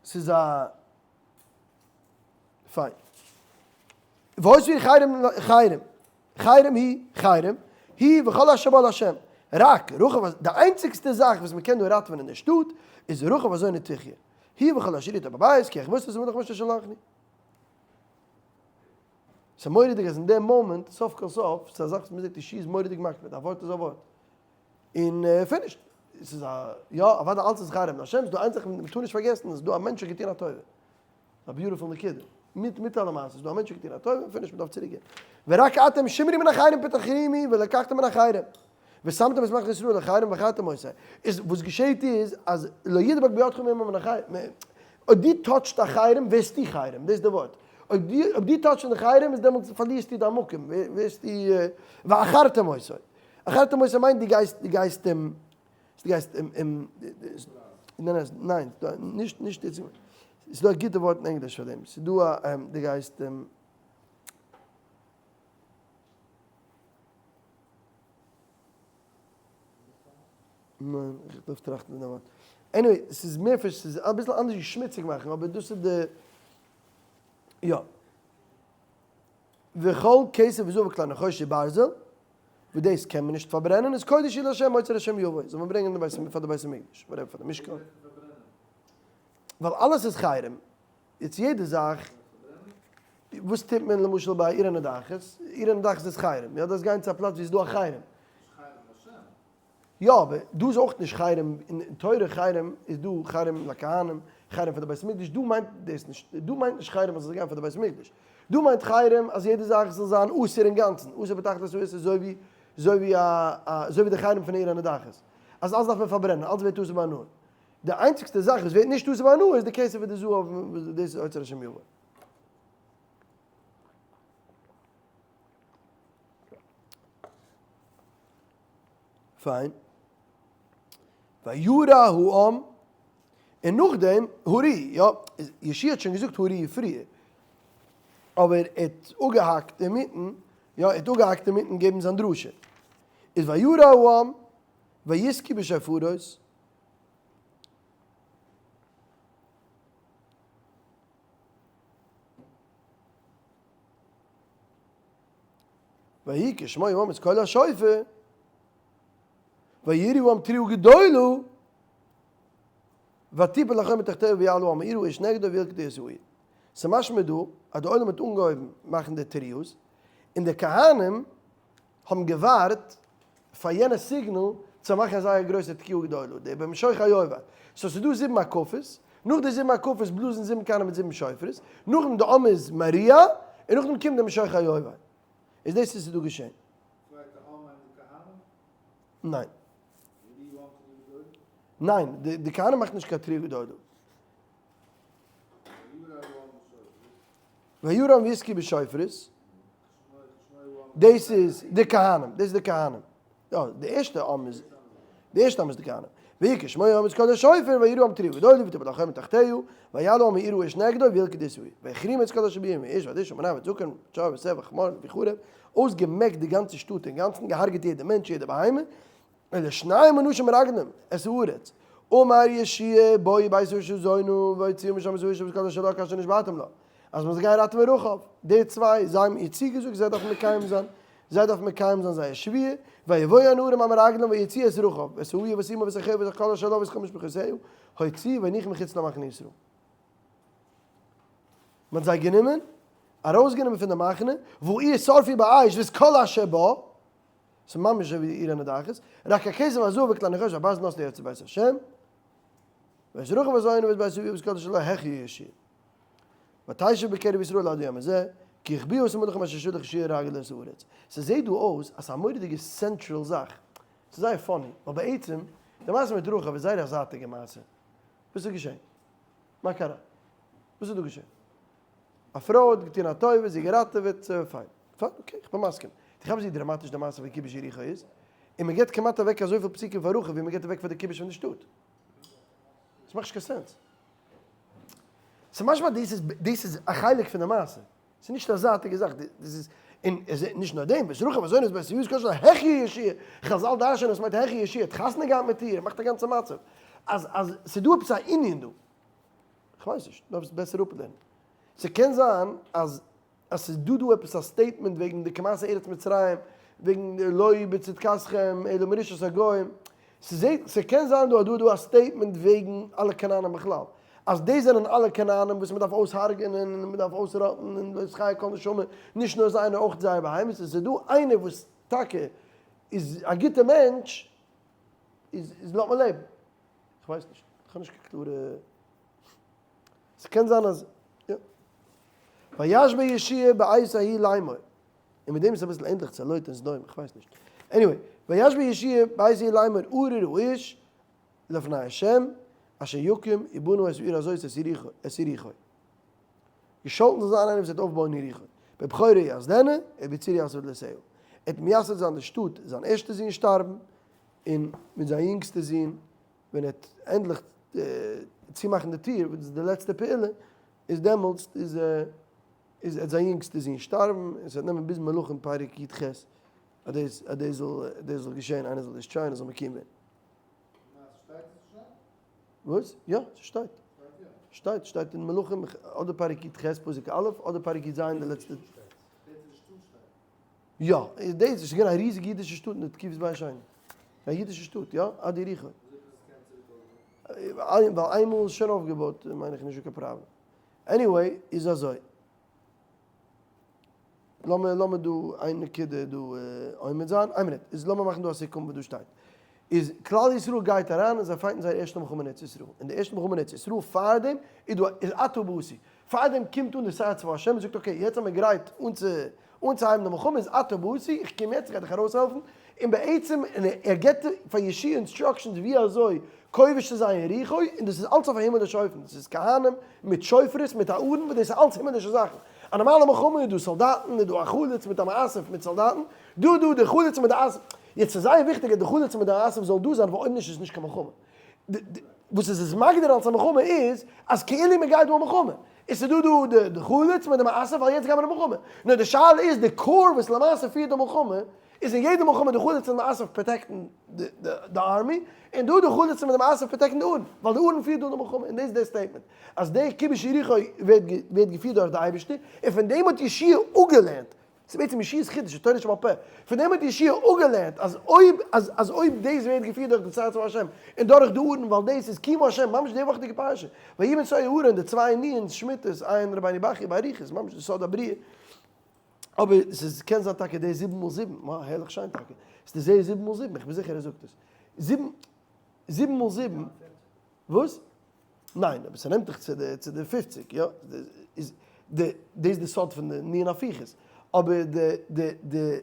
ס'איז א. פיין. וואס ווי חרם חרם חרם היא חרם היא וכל אשר בא להשם רק רחב די איינציגסטע זאך וואס מ'קען דא ראטעווען אין די שטאט איז רחב הזונה תחיה היא וכל אשר איתה בבית כי החמסת את מלך משה שלחני. ס'איז מורא'דיג אז אין דעם מאמענט סוף כל סוף ס'איז א זאך וואס מ'זעט אישי איז מורא'דיג מקפיד א ווארט איז א ווארט און finished. ס'איז א יא אוודאי אלץ איז חרם להשם ס'איז דא איין זאך מ'טאר נישט פארגעסן אז דא א מענטש האט געטון א טובה. א beautiful נקודה. מיט מיט אלע מעשות. דא א מענטש האט געטון א טובה, finish, מ'דארף צוריק געבן. ורק אתם שמרו מן החרם פתחרימי ולקחתם מן החרם. ושמתם את מחנה ישראל לחרם ועכרתם אותו. איז וואס געשעהט איז אז לא ידבק בידכם עמו מן החרם. אויב דו touch סט א חרם ווערסטו חרם. דאס איז די ווארט. אויב דו אויב דו touch סט די חרם איז דעמאלטס פארלירסטו דיין מקום. ווערסטו ועכרתם אותו. עכרתם אותו מיינט דו גייסט דו גייסט אים דו גייסט אים אים ניין ניין נישט נישט איצט ס'איז דא א גוטע ווארט אין ענגליש פאר דעם ס'איז דא א דו גייסט אים ניין איך דארף טראכטן פון די ווארט anyway ס'איז מער פון ס'איז אביסל אנדערש ווי שמוציג מאכן אבער דאס איז די יא וכל כסף וזהב וכלי נחושת וברזל וואס דאס קען מען נישט פארברענען איז קודש היא לה' אוצר השם יבוא, זאל מען ברענגען די בית פאר די בית המקדש, whatever פאר די משכן. ווייל אלעס איז חרם, יעצט יעדע זאך, וואס טוט מען למשל ביי עיר הנדחת, עיר הנדחת איז חרם, יא דארפסט גיין צו א פלאץ ווי עס איז דא א חרם. יא אבער דא איז אויך נישט חרם, אין תורה חרם איז דא חרם לכהנים, חרם פאר די בית המקדש, דא מיינט דאס נישט, דא מיינט נישט חרם אז עס זאל גיין פאר די בית המקדש, דא מיינט חרם אז יעדע זאך זאל זיין אסור אינגאנצן, אסור בתכלית האיסור אזוי ווי אזוי ווי א אזוי ווי די חרם פון עיר הנדחת, אז אלס דארף מען פארברענען, אלס ווערט אסור בהנאה, די איינציגסטע זאך וואס ווערט נישט אסור בהנאה איז די כסף און די זהב, דאס איז אוצר השם יבוא. פיין. וירא העם, און נאכדעם הריעו, יא, יהושע האט שוין געזאגט הריעו פריער, אבער ער האט אפגעהאקט אינמיטן, יא, ער האט אפגעהאקט אינמיטן געבן זיין דרשה. איז וירא העם, ויתקעו בשופרות, ויהי כשמוע העם את קול השופר, ויראו העם תרועה גדולה, ותפל החומה מתחתיה ויעלו העם העירה איש נגדו וילכדו את העיר. ס'משמע דא אז די עולם האט אנגעהויבן מאכן די תרועות, און די כהנים האבן געווארט פאר יענע signal צו מאכן אזא גרויסע תקיעה גדולה, די במשוך היובל. so ס'איז דא זיבן הקפות, נאך די זיבן הקפות בלאזן זיבן כהנים מיט זיבן שופרות, נאכדעם די עם איז מריע, און נאכדעם קומט די משוך היובל. איז דאס וואס איז דא געשען. צווייטע עם מיינט די כהנים? ניין. ניין, די כהנים מאכט נישט קיין תרועה גדולה. וירעם ויתקעו בשופרות, דאס איז די כהנים, דאס איז די כהנים. יא, די ערשטע עם איז, די ערשטע עם איז די כהנים. ויהי כשמוע העם את קול השופר ויראו העם תרועה גדולה ותפל החומה מתחתיה ויעלו העם העירה איש נגדו וילכדו את העיר ויחרימו את כל אשר בעיר מאיש ועד אשה ומנער ועד זקן שור ושה וחמור וחרב אויסגעמעקט די גאנצע שטאט אינגאנצן, געהארגעט יעדע מענטש יעדע בהמה, אלא שניים אנשים מרגלים את הארץ, אמר יהושע בואו בית האשה הזונה והוציאו משם את האשה ואת כל אשר לה כאשר נשבעתם לה, אז מען זאל גיין ראטעווען רחב, די צוויי, זיי האבן איר צוגעזאגט זיי דארפן מקיים זיין, זיי דארפן מקיים זיין זייער שבועה, ויבואו הנערים המרגלים ויוציאו את רחב, ואת אביה ואת אמה ואת אחיה ואת כל אשר לה ואת כל משפחותיה, הוציאו והניחו מחוץ למחנה ישראל. מען האט זיי גענומען, ארויסגענומען פון די מחנה, והעיר שרפו באש ואת כל אשר בה, ס'איז ממש אזוי ווי די עיר הנידחת, רק הכסף והזהב וכלי הנחושת והברזל נתנו אוצר בית השם, ואת רחב הזונה ואת בית אביה ואת כל אשר לה החיה יהושע. ותשב בקרב ישראל עד היום הזה, כי החביאו את המלכים אשר שלח יהושע לרגל את הארץ. ס'זעהט דא אויס אז ס'איז א מורא'דיגע central זאך. ס'איז זייער funny, ווייל בעצם, די מעשה מיט רחב איז זייער א זייטיגע מעשה. וואס איז געשען? מה קרה? וואס איז דא געשען? א פרוי האט געטון א טובה, זי געראטעוועט, פיין. פיין, okay, איך בין מסכים. דו כאפסט ווי דראמאטיש די מעשה פון כיבוש יריחו איז? און מען געבט כמעט אוועק אזויפיל פסוקים פאר רחב ווי מען געבט אוועק פאר די כיבוש פון די שטאט. עס מאכט נישט קיין sense. ס'משמע דאס איז, דאס איז א חלק פון די מעשה. ס'איז נישט א זייטיגע זאך, דאס איז, און עס איז נישט נאר דעם, ואת רחב הזונה ואת בית אביה ואת כל אשר לה החיה יהושע, חזל דרש'ענען וואס מיינט החיה יהושע, האט חתונה געהאט מיט איר, מאכט א גאנצע מצב. אז, אז ס'איז דא עפעס א ענין דא. כ'ווייס נישט, דארפסט בעסער אפלערנען. ס'קען זיין אז אז ס'איז דא דא עפעס א statement וועגן די כמעשה ארץ מצרים, וועגן לא בצדקתכם אלא מרשעת הגוים, ס'זעט, ס'קען זיין דא אז דא איז דא א statement וועגן אלע כנענים בכלל, אז דאס זענען אלע כנענים וואס מ'דארף אויסהרג'ענען און מ'דארף אויסראטן און לא תחיה כל נשמה, נישט נאר זיי נאר אויך זייער בהמות, און ס'איז דא איינער וואס טאקע איז א גוטע מענטש, איז איז לאזט מען לעבן. כ'ווייס נישט, כ'האב נישט קיין קלארע. ס'קען זיין אז יא. וישבע יהושע בעת ההיא לאמור. און מיט דעם איז אביסל ענדליך צו לוט און סדום, כ'ווייס נישט. anyway, וישבע יהושע בעת ההיא לאמור ארור האיש לפני ה' אשר יקים ובנה את העיר הזאת את יריחו. געשאלטן זאל זיין איינער וואס וועט אויפבויען יריחו. בבכורו ייסדנה, ובצעירו יסד דלתיה. ער וועט מייסד זיין די שטאט, זיין ערשטע זון שטארבן, און מיט זיין יונגסטע זון ווען ער וועט ענדליך צומאכן די טיר, וואס איז די לעצטע פעולה, איז דעמאלטס איז איז וועט זיין יונגסטע זון שטארבן, און עס וועט נעמען ביז מלכים פרק י"ח אז דאס אז דאס זאל דאס זאל געשען, איינער זאל דאס try ען עס זאל מקוים ווערן. וואס? יא, ס'שטייט. שטייט, שטייט אין מלכים אדער פרק י"ח פסוק א' אדער פרק י"ז די לעצטע. יא, דאס איז געווען א ריזיגע אידישע שטאט אין די תקופת בית שני. א אידישע שטאט, יא, עד יריחו. ווייל איינמאל איז שוין אויפגעבויט מיין איך נישטא קיין פראבלעם. anyway, איז אזוי. לאמיר לאמיר דא איין נקודה דא עומד זיין. איין מינוט, איז לאמיר מאכן דא א סיכום וואס דא שטייט. איז כלל ישראל גייט אריין און זיי fight ן זייער ערשטע מלחמה אין ארץ ישראל. און די ערשטע מלחמה אין ארץ ישראל פארדעם איז דא איז אתה באתי. פארדעם קומט אן די שר צבא השם און זאגט okay יעצט זעמיר גרייט אנצוהייבן די מלחמה איז אתה באתי איך קום יעצט איך גיי דיך ארויסהעלפן און בעצם און ער געבט פאר יהושע instructions ווי אזוי כובש צו זיין יריחו און דאס איז אלץ אויף א הימעלישע אופן דאס איז כהנים מיט שופרות מיט א ארון וואס דאס איז אלץ הימעלישע זאכן א נארמאלע מלחמה איז דא סאלדאטן איז דא א חלוץ מיט א מאסף מיט סאלדאטן דא דא די חלוץ מיט די אסף יעצט ס'איז זייער וויכטיג אז די חלוץ מיט די מאסף זאל דא זיין ווייל אויב נישט איז נישט קיין מלחמה. וואס עס איז מגדיר אלס א מלחמה איז אז כאילו מען גייט דא א מלחמה, עס איז דא דא די חלוץ מיט די מאסף ווייל יעצט גייט מען א מלחמה, נאר די שאלה איז די core וואס למעשה פירט די מלחמה, איז אין יעדע מלחמה די חלוץ און די מאסף protect ן די army, און דא די חלוץ מיט די מאסף protect ן די ארון, ווייל די ארון פירט דא די מלחמה, און דאס איז די statement אז די כיבוש יריחו ווערט געפירט דורך די אייבערשטער, און פון דעם האט יהושע אפגעלערנט. ס'איז בעצם יהושע'ס חידוש, ס'איז תורה שבעל פה. פון דעם האט יהושע אפגעלערנט אז אויב אז אז אויב דאס ווערט געפירט דורך די צד צבא השם און דורך די ארון ווייל דאס איז קימו השם ממש די וואכעדיגע פרשה ויהי בנסוע הארון די צוויי נון'ס שמיטות עיין רבינו בחיי באריכות ממש די סוד הבריאה אבער ס'איז קען זיין טאקע די זיבן מאל זיבן, וואו הערליך שיין טאקע, ס'איז די זיבן מאל זיבן, איך בין זיכער ער זאגט עס. זיבן זיבן מאל זיבן, וואס? ניין, אבער ס'נעמט דיך צו די צו די פופציג, יא? איז די דאס איז די סוד פון די נ' הפיכות, אבער די די די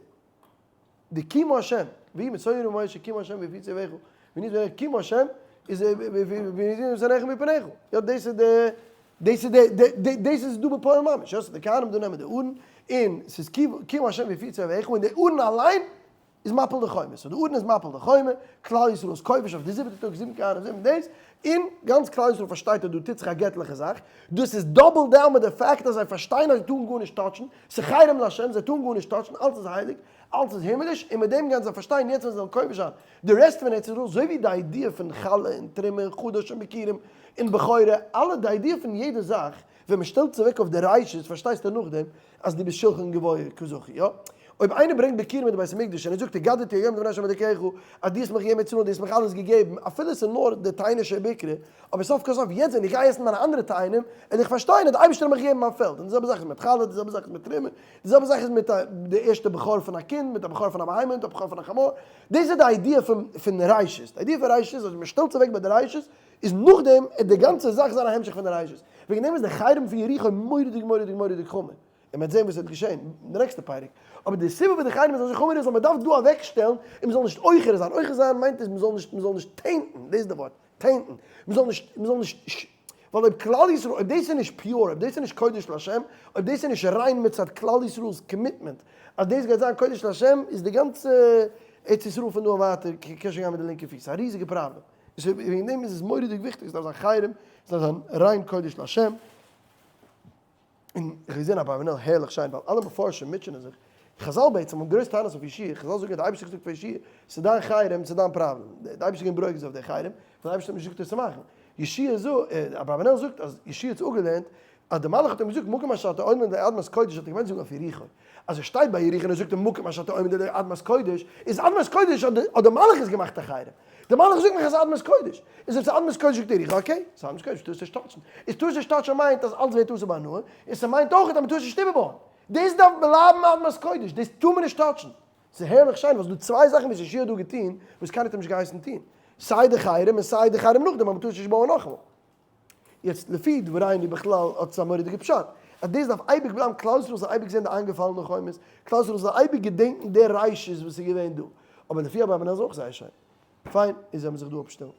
די קימו השם, ווי מצוינו משה קימו השם ויפיצו אויביך, ווי נישט ווען קימו השם איז ווי זענען מפניך, יא דאס איז די דאס איז די די דאס איז דא בפועל ממש, יא ס'איז די כהנים דא נעמען די ארון, און ס'איז קימו השם ויפיצו אויביך, און די ארון אליין איז מפיל די חומה, so די ארון איז מפיל די חומה, כלל ישראל איז כובש אויף די זיבעטע טאג, זיבן כהנים זיבן דאס, און גאנץ כלל ישראל פארשטייט אז דא טוט זיך א געטליכע זאך, דאס איז double down מיט די פאקט אז זיי פארשטייען אז זיי טארן גארנישט touch ן, ס'איז חרם להשם, זיי טארן גארנישט touch ן, אלץ איז הייליג, אלץ איז הימליש, און מיט דעם גייען זיי פארשטיין יעצט ווען זיי זאלן כובש זיין די rest פון ארץ ישראל, אזוי ווי די idea פון חלה און תרומה און חדש און ביכורים און בכורה, אלע די idea פון יעדע זאך ווען מען שטעלט זיך אוועק אויף די ראשית פארשטייסטו נאכדעם אז דו ביסט שלחן גבוה כזכי, יא? אויב איינער ברענגט ביכורים אין די בית המקדש און ער זאגט הגדתי היום לפני השם אלוקיך אז דו האסט מיך געגעבן ארץ ישראל דו האסט מיך אלעס געגעבן אפילו עס איז נאר די תאנה שביקרה אבער סוף כל סוף יעצט ווען איך גיי עסן מיינע אנדערע תאנים וועל איך פארשטיין אז די אייבערשטער האט מיך געגעבן מיין פעלד און די זעלבע זאך איז מיט חלה די זעלבע זאך איז מיט תרומה די זעלבע זאך איז מיט די ערשטע בכור פון א קינד מיט א בכור פון א בהמה מיט א בכור פון א חמור דאס איז די idea פון פון ראשית די idea פון ראשית איז אז מען שטעלט זיך אוועק ביי די ראשית איז נאכדעם עט די גאנצע זאך זיין א המשך פון די ראשית. וועגן דעם איז די חרם פון יריחו מורא'דיג מורא'דיג מורא'דיג חמור. און מ'וועט זען וואס וועט געשען אין די נעקסטע פרק. אבער די סיבה וואס די חרם איז אזוי חמור איז ווייל מ'דארף דא אוועקשטעלן און מ'זאל נישט עוכר זיין. עוכר זיין מיינט איז מ'זאל נישט מ'זאל נישט taint ן, דאס איז די ווארט, taint ן. מ'זאל נישט מ'זאל נישט ווייל אויב כלל ישראל אויב דאס איז נישט pure, אויב דאס איז נישט קודש להשם, אויב דאס איז נישט ריין מצד כלל ישראל'ס commitment אז דאס גייט זיין קודש להשם, איז די גאנצע ארץ ישראל פון דא און ווייטער קען שוין גיין מיט די לינקע פיס. א ריזיגע פראבלעם. איז וועגן דעם איז עס מורא'דיג וויכטיג, עס דארף זיין חרם, עס דארף זיין ריין קודש להשם, און איך האב געזען אברבנאל הערליך שיין, ווייל אלע מפרשים מוטשענען זיך, חזל בעצם האבן גרויס טענות אויף יהושע, חזל זאגן אז די אייבערשטער האט געזאגט פאר יהושע, ס'איז דיין חרם, ס'איז דיין פראבלעם, די אייבערשטער איז געווען ברוגז אויף די חרם, ווייל די אייבערשטער האט נישט געזאגט עס צו מאכן, יהושע זאגט, אברבנאל זאגט אז יהושע האט עס אפגעלערנט, אז די מלאך האט אים געזאגט מקום אשר אתה עומד לאדמת קודש האט ער געמיינט זאגן אויף יריחו, אז ער שטייט ביי יריחו און ער זאגט אים מקום אשר אתה עומד לאדמת קודש, איז אדמת קודש האט די מלאך עס געמאכט א חרם, די מלאך זאגט מיך אז ס'איז אדמת קודש, איז אויב ס'איז אדמת קודש זאגט יריחו okay, ס'איז אדמת קודש טארסט נישט touch ן, איז טארסט נישט touch ן מיינט אז אלץ ווערט אסור בהנאה, און ס'מיינט אויך אז מ'טאר עס נישט איבערבויען, דאס דארף בלייבן אדמת קודש, דאס טאר מען נישט touch ן. ס'איז הערליך שיין וואס דא צוויי זאכן וואס יהושע האט דא געטון וואס קיינער האט אים נישט געהייסן טון, סיי די חרם און סיי די חרם נאכדעם אז מ'טאר עס נישט בויען נאכאמאל. יעצט לפי דברינו בכלל האט עס א מורא'דיגע פשט, אז דאס דארף אייביג בלייבן, כלל ישראל זאל אייביג זען די איינגעפאלענע חומות, כלל ישראל זאל אייביג געדענקן די ראשית וואס איז געווען דא, אבער לפי אברבנאל איז אויך זייער שיין. פיין, איז וועלן מיר זיך דא אפשטעלן.